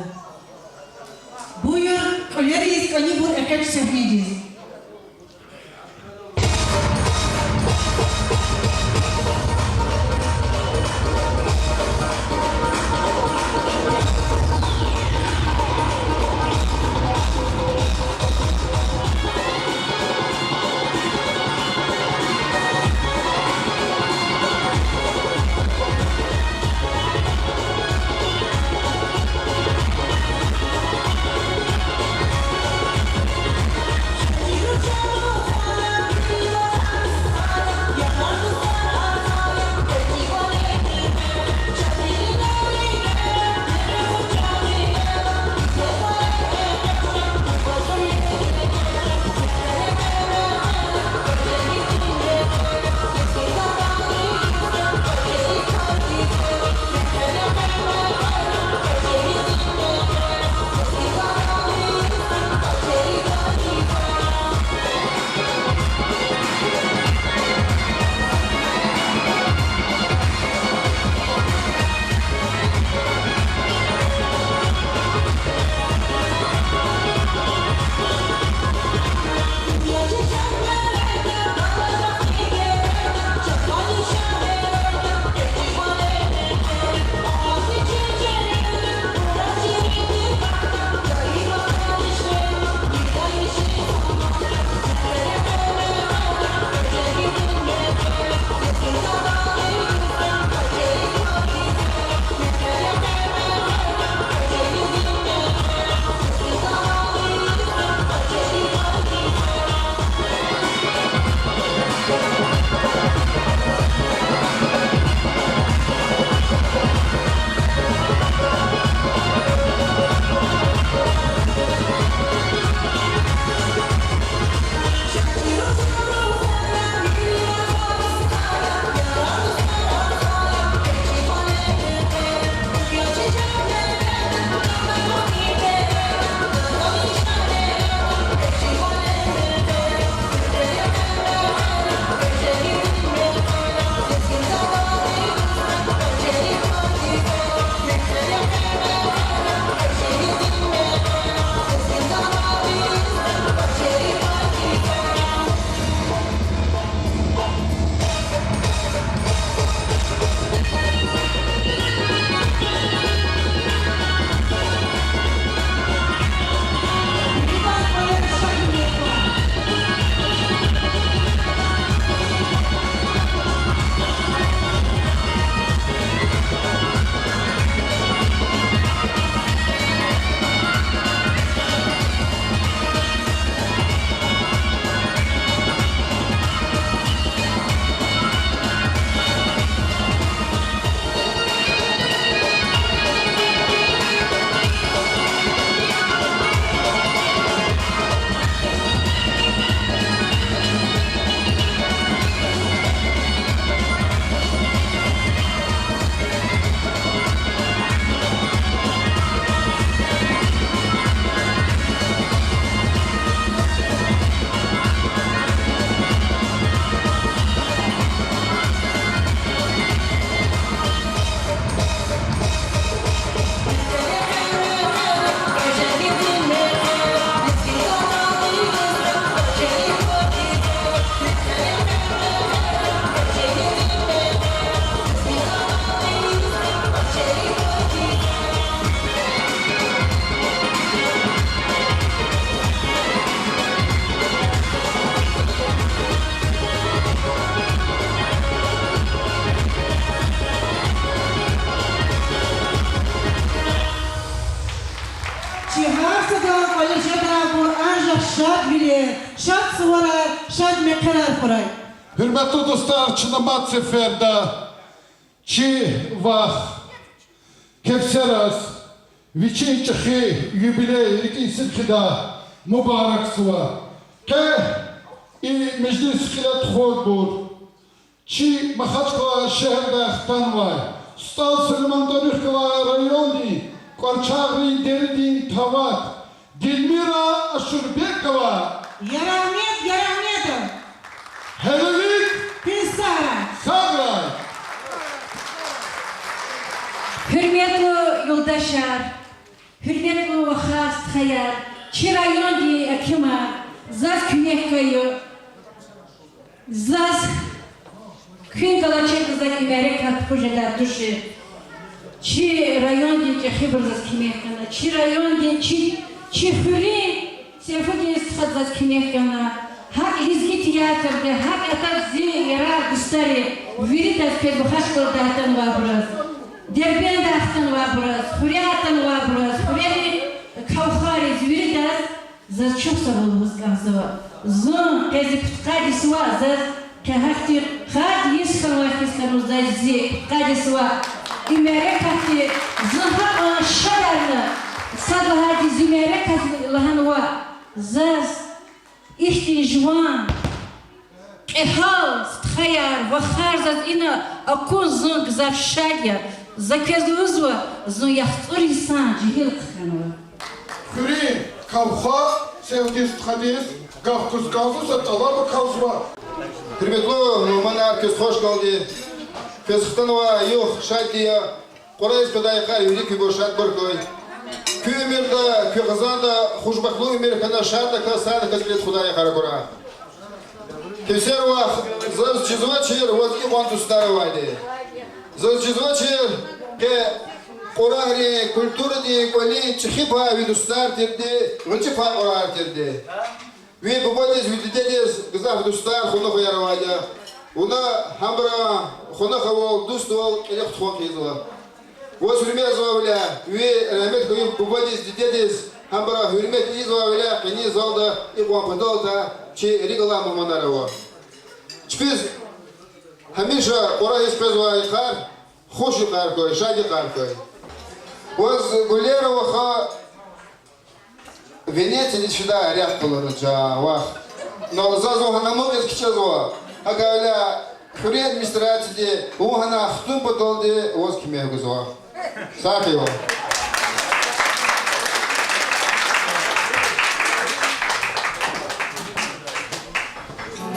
Буюр, кьуьлерин кӀанибур экъечӀ сегьнедиз. Чи гьар садан кӀвализ жеда абур анжах шадвилер, шад суварар, шад мехъерар хьурай. Гьуьрметлу дустар, чна мад сеферда чи вах Кевсераз вичин чӀехи юбилей рикӀин сидкьидай мубаракзава. Къе и межлис кьиле тухудайбур чи Махачкъала шегьердай хтанвай, СтӀал Сулейман-Тарих галай райондин КӀварчагърин деридин тават Дилмира Ашурбекова. Ярагъмет Ярагъметов. Гьелелиг. Куьн сагърай. Сагърай. Гьуьрметлу юлдашар, гьуьрметлу вахар, стхаяр, чи райондин гьакимар, заз куьмек гайи, заз куьн галачиртӀа, заз и мярекат тухуз жедай тушир. Чи райондин чӀехибуру заз куьмек гана, чи райондин, чи, чи хуьруьн Сейфудин стхади заз куьмек гана. ГьакӀ лезги театрди, гьакӀ атӀа зи ярар-дустари, виридаз, квез Махачкъаладай атанвайбураз, Дербентдай хтанвайбураз, хуьряй атанвайбураз, хуьрерин кавхариз, виридаз заз чухсагъул лугьуз кӀанзава. Зун къе зи пудкъад йисуз, заз къе гьахьтин къад йис хьанвай хьиз хьанва, заз зи пудкъад йисуз. И мярекатди зун гьакьван шадарна, сад лагьайди зи мярекат лагьанва, заз ихьтин жуван кьегьал стхаяр, вахар заз ина акун зун гзаф шад я. За квез лугьузва, зун яхцӀур йисан жегьил хьанва. Хуьруьн кавха Сейфудин стхадиз гаф гуз кӀанзава, са тӀалаб акалзава. Гьуьрметлу мугьманар, квез хвашгелди. Квез хтанвай югъ шадди я. Кьурайиз къведай йикъар вири куьн шадбур хьуй. Куь уьмуьрда, куь хизанда хушбахтлу уьмуьр хьана, шадаказ, садаказ кьиле тухудай йикъар акурай. Кевсер вах, заз чизвачир ваз икьван дустар авайди. Заз чизвачир къе Кьурагьрин культурадин кӀвалин чӀехи пай ви дустар тирди, гъвечӀи пай Кьурагьар тирди. Ви бубадиз, ви дидедиз гзаф дустар, къонахар авайди я. Вуна гьабурун къонахвал, дуствал кьиле тухун кӀанзава. Ваз гьуьрметзавайвиляй, ви рагьмет хьайи бубадиз, дидедиз гьабурун гьуьрмет ийизвайвиляй къенин залда икьван патал атай чи рикӀ алай мугьманар ава. Чпиз гьамиша Кьурагьиз къвезвай йикъар хуш йикъар хьуй, шад йикъар хьуй. Ваз Гулера ваха Венециядиз фидай рехъ къалурна, чан вах. Но заз вун гьана амукьиз кичӀезва. ГьакӀ хьайила, хуьруьн администрацияди вун гьана хтун паталди ваз куьмек гузва. Сагърай вун.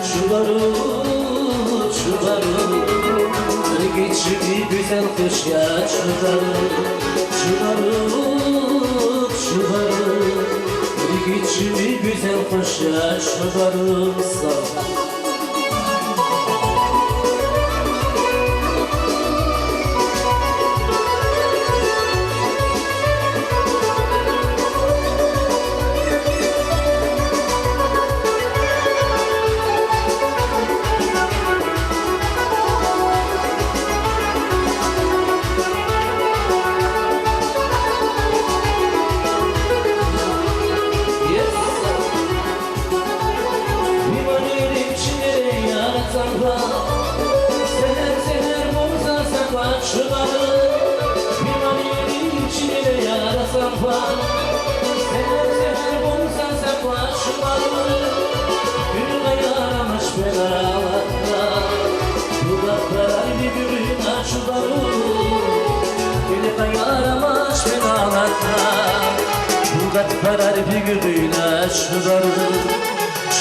Чубарук, чубарук, рикӀи чими гуьзел хуш я, чубарук. Чубарук, чубарук, рикӀи чими гуьзел хуш я, чубарук, са.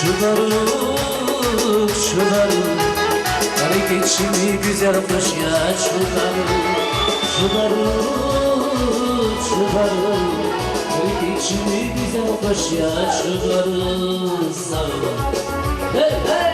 Чубарук, чубарук, рикӀи чими гуьзел хуш я, чубарук. Чубарук, чубарук, рикӀи чими гуьзел хуш я, чубарук, са. Гьей, гьей!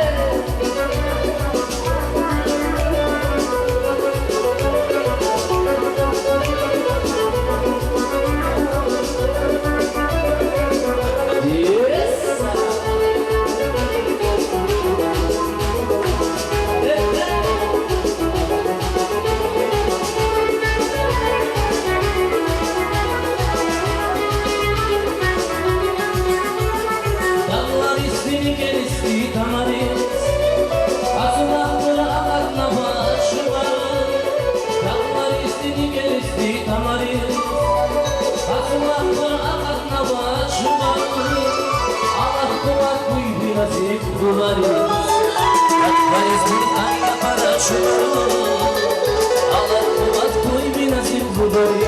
Бубари, акбариз Къуръан я пара чубару, алад мувад буй миназим бубари,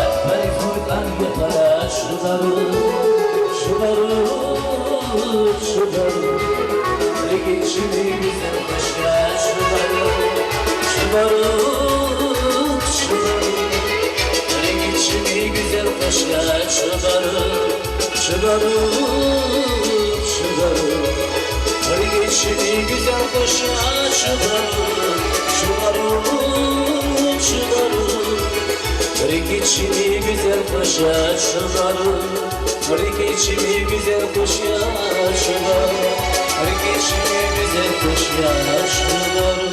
акбариз Къуръан я пара чубару, чубару, чубару, рикӀи чими гуьзел хуш я чубару, чубару, чубару, рикӀи чими гуьзел хуш я чубару. Чубару, чубару, рикӀи чими гуьзел хуш я чубару, чубару, чубару, рикӀи чими гуьзел хуш я чубару, рикӀи чими гуьзел хуш я чубару, рикӀи чими гуьзел хуш я чубару.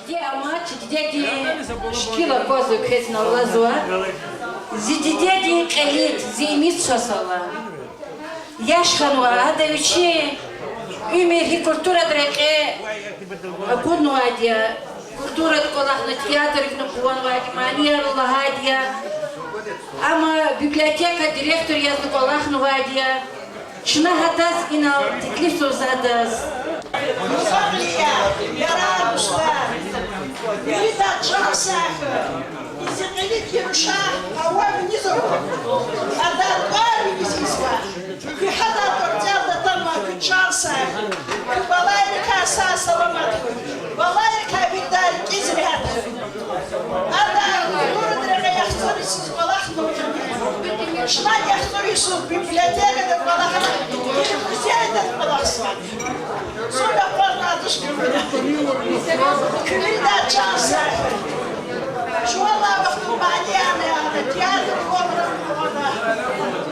Диде амач, дидедин шикил аквазва, квез наллазва. Зи дидедин кьилихъ зи имид свас ала. Яш хьанва ада, вичин уьмуьр гьи культурадин рекье акъуднавайди я, культурадин кӀвалахна, театрдин къугъванвайди, манияр лагьайди я. Амма библиотека директор язни кӀвалахнавайди я. Чна гьадаз инал теклифзава за адаз. Мукьва-кьилияр, ярар, дустар, вирида чан сагъ хьуй. И зи кьилихъ и рушар ава виниз ава. Адан тӀвар виниз ийизва. Куь гьадан тӀварцӀелди атанва, куь чан сагъ хьуй. Куь балайрикай сагъ-саламат хьуй. Балайрикай вирида рикӀиз регьят хьуй. Ада культурадин рекье яхцӀур йисуз кӀвалахнава. Чна яхцӀур йисуз библиотекада кӀвалахна, музейда кӀвалахзава. Зун акъвазна адаз куьмек. Куьн вирида чан сагъ хьуй. Жуван вахтунда манияр ана, театр, опера,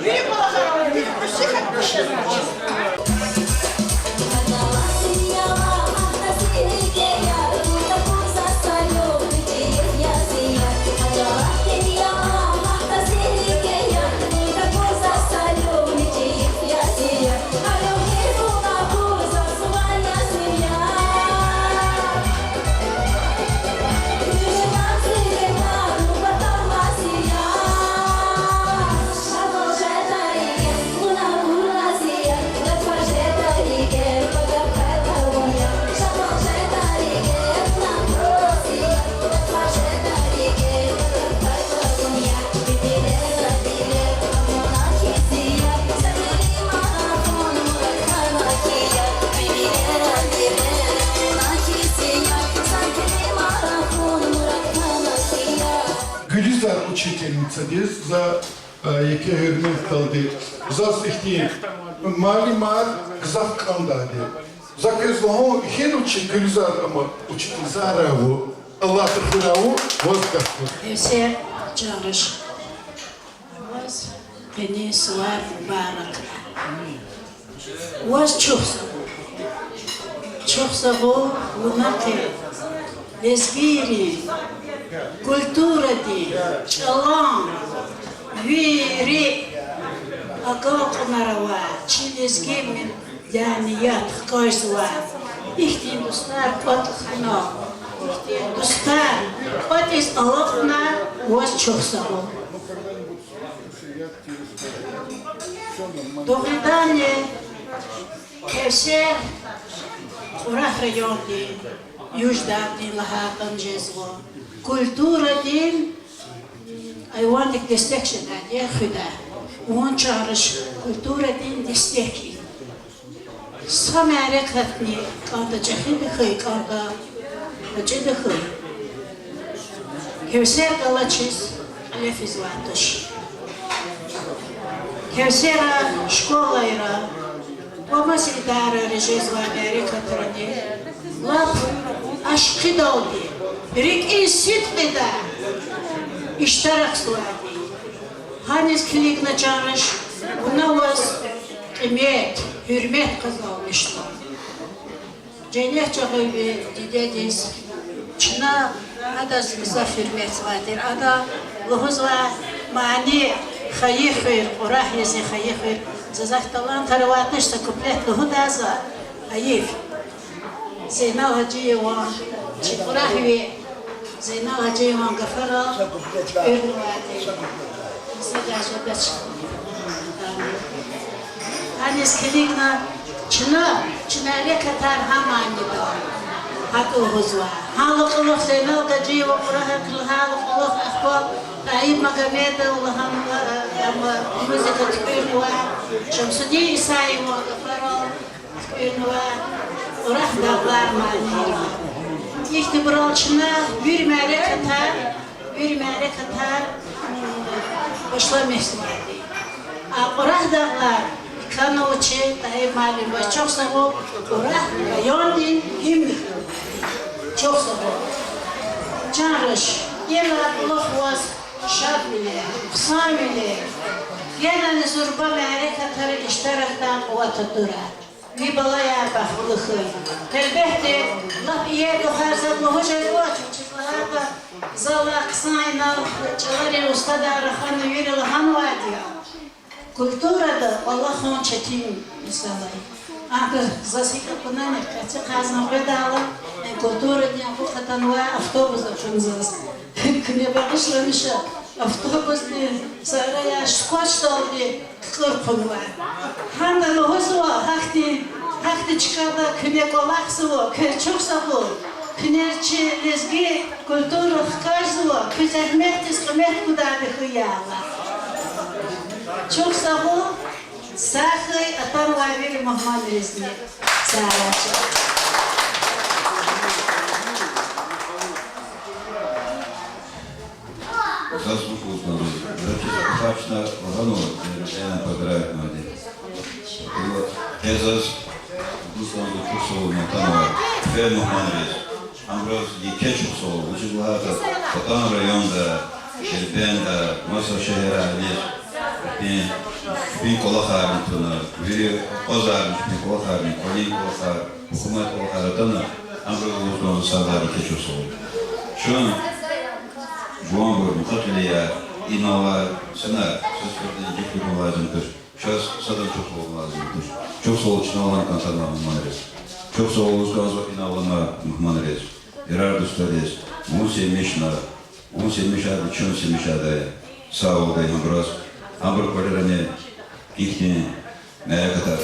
вири кӀвалахар, вири музыка кушазва. Гулизар учительницадиз за, э, еке гьуьрметдалди, заз ихьтин муаллимар гзаф кӀандайди. За квез лугьун, гьина чи Гулизар ама учительница аву, Аллагьди хуьр аву, ваз гаф гуз. Гьевсер, чан руш. Ваз къенин сувар мубарак. Ваз чухсагъул. Чухсагъул вуна къе лезгийрин культурадин, чӀалан вири агалкьунар авай, чи лезги меденият хкажзавай ихьтин дустар кӀватӀ хьана, ихьтин дустар кӀватӀиз алакьна, ваз чухсагъул. Дугъриданни, Кевсер Кьурагь райондин Юждагъдин лагьайтӀани жезва. Культурадин, айвандик дестек жедайди я хуьдай. Вун, чан руш, культурадин дестек я. Са мярекатни кӀанда чӀехида хьуй, кӀанда гъвечӀида хьуй, Кевсер галачиз кьиле физвай туш. Кевсера школайра ва маса идарайра жезвай мярекатрани лап ашкъидалди, рикӀин сидкьидай иштиракзавайди я. Гьаниз килигна, чан руш, вуна ваз къимет, гьуьрмет къазанмишна. Женнет жагъурви дидедиз, чна адаз гзаф гьуьрметзавай тир. Ада лугьузва: мани хайи хуьр, Кьурагь я зи хайи хуьр. Заз ахьтин талантар авай туш са куплет лугьудай за, гьайиф. Зейнал Гьажиеван, чи Кьурагьви Зейнал Гьажиеван гафарал куьрнавайди. Садач, садач. Аниз килигна чна, чи мярекатар гьа манидал, гьакӀ лугьузва. Гьа лукьулухъ Зейнал Гьажиева, Кьурагьдин лагьай лукьулухъ, ахпа Тайиб Магомедов лагьанва, ам музыка туькӀуьрнава, Шамсудин Исаева гафарал туькӀуьрнава, Кьурагь дагълар манийрал. Ихьтинбурал чна вири мярекатар, вири мярекатар, м, башламишзавайди. А Кьурагь дагълар кхьенва чи Тайиб муаллим, ваз чухсагъул, Кьурагь райондин гимн хьанва. Чухсагъул. Чан руш, гила кӀвалах ваз шадвиле, хъсанвиле, генани зурба мярекатра иштиракдай къуват атурай. Ви балаяр бахтлу хьуй. Гьелбетда, лап иер гафар заз лугьуз жезвач, вучиз лагьайтӀа залай хъсан инал чӀаларин устадар рахана, вири лагьанвайди я. Культурада кӀвалахун четин месэла я. Ахпа заз гьикӀ акунани, къеци къазни къведайла, э, культурадин акъатнавай автобусда хьун заз. Куьне багъишламиша, автобусдин сараяр скотчдалди кукӀур хъувунвай. Гьада лугьузва, гьахьтин, гьахьтин чкада куьне кӀвалахзава, квез чухсагъул, куьне чи лезги культура хкажзава, куь зегьметдиз къимет гудайди хьуй, я Аллагь. Чухсагъул, сагърай атанвай вири мугьманризни. Сагърай. Заз лугьуз кӀанзава, заз чиз квахьна лагьанва, э, поздравитьнавайди. Къе заз лугьуз кӀанзава чухсагъул атанвай квел мугьманриз. Абуруз еке чухсагъул, вучиз лагьайтӀа КьотӀан районда, Дербентда, маса шегьерриз, чпин, чпин кӀвалахарни туна, вири кьвазарни, чпин кӀвалахарни, кӀвалин кӀвалахар, гьукуматдин кӀвалахар атана, абуруз лугьуз кӀанзава сагърай, еке чухсагъул. Чун жуванбур, мукьва-кьилияр, инал алай инсанар, чаз садазни гьикӀ лугьун лазим туш, чаз садазни чухсагъул лугьун лазим туш. Чухсагъул чна алан кӀантӀарнавай мугьманриз. Чухсагъул лугьуз кӀанзава инал алай мугьманриз, ярар-дустариз, вун симишна, вун симишайди, чун симишайди я. Сагъвал гайи абуруз, абурун кӀвалерани ихьтин мярекатар.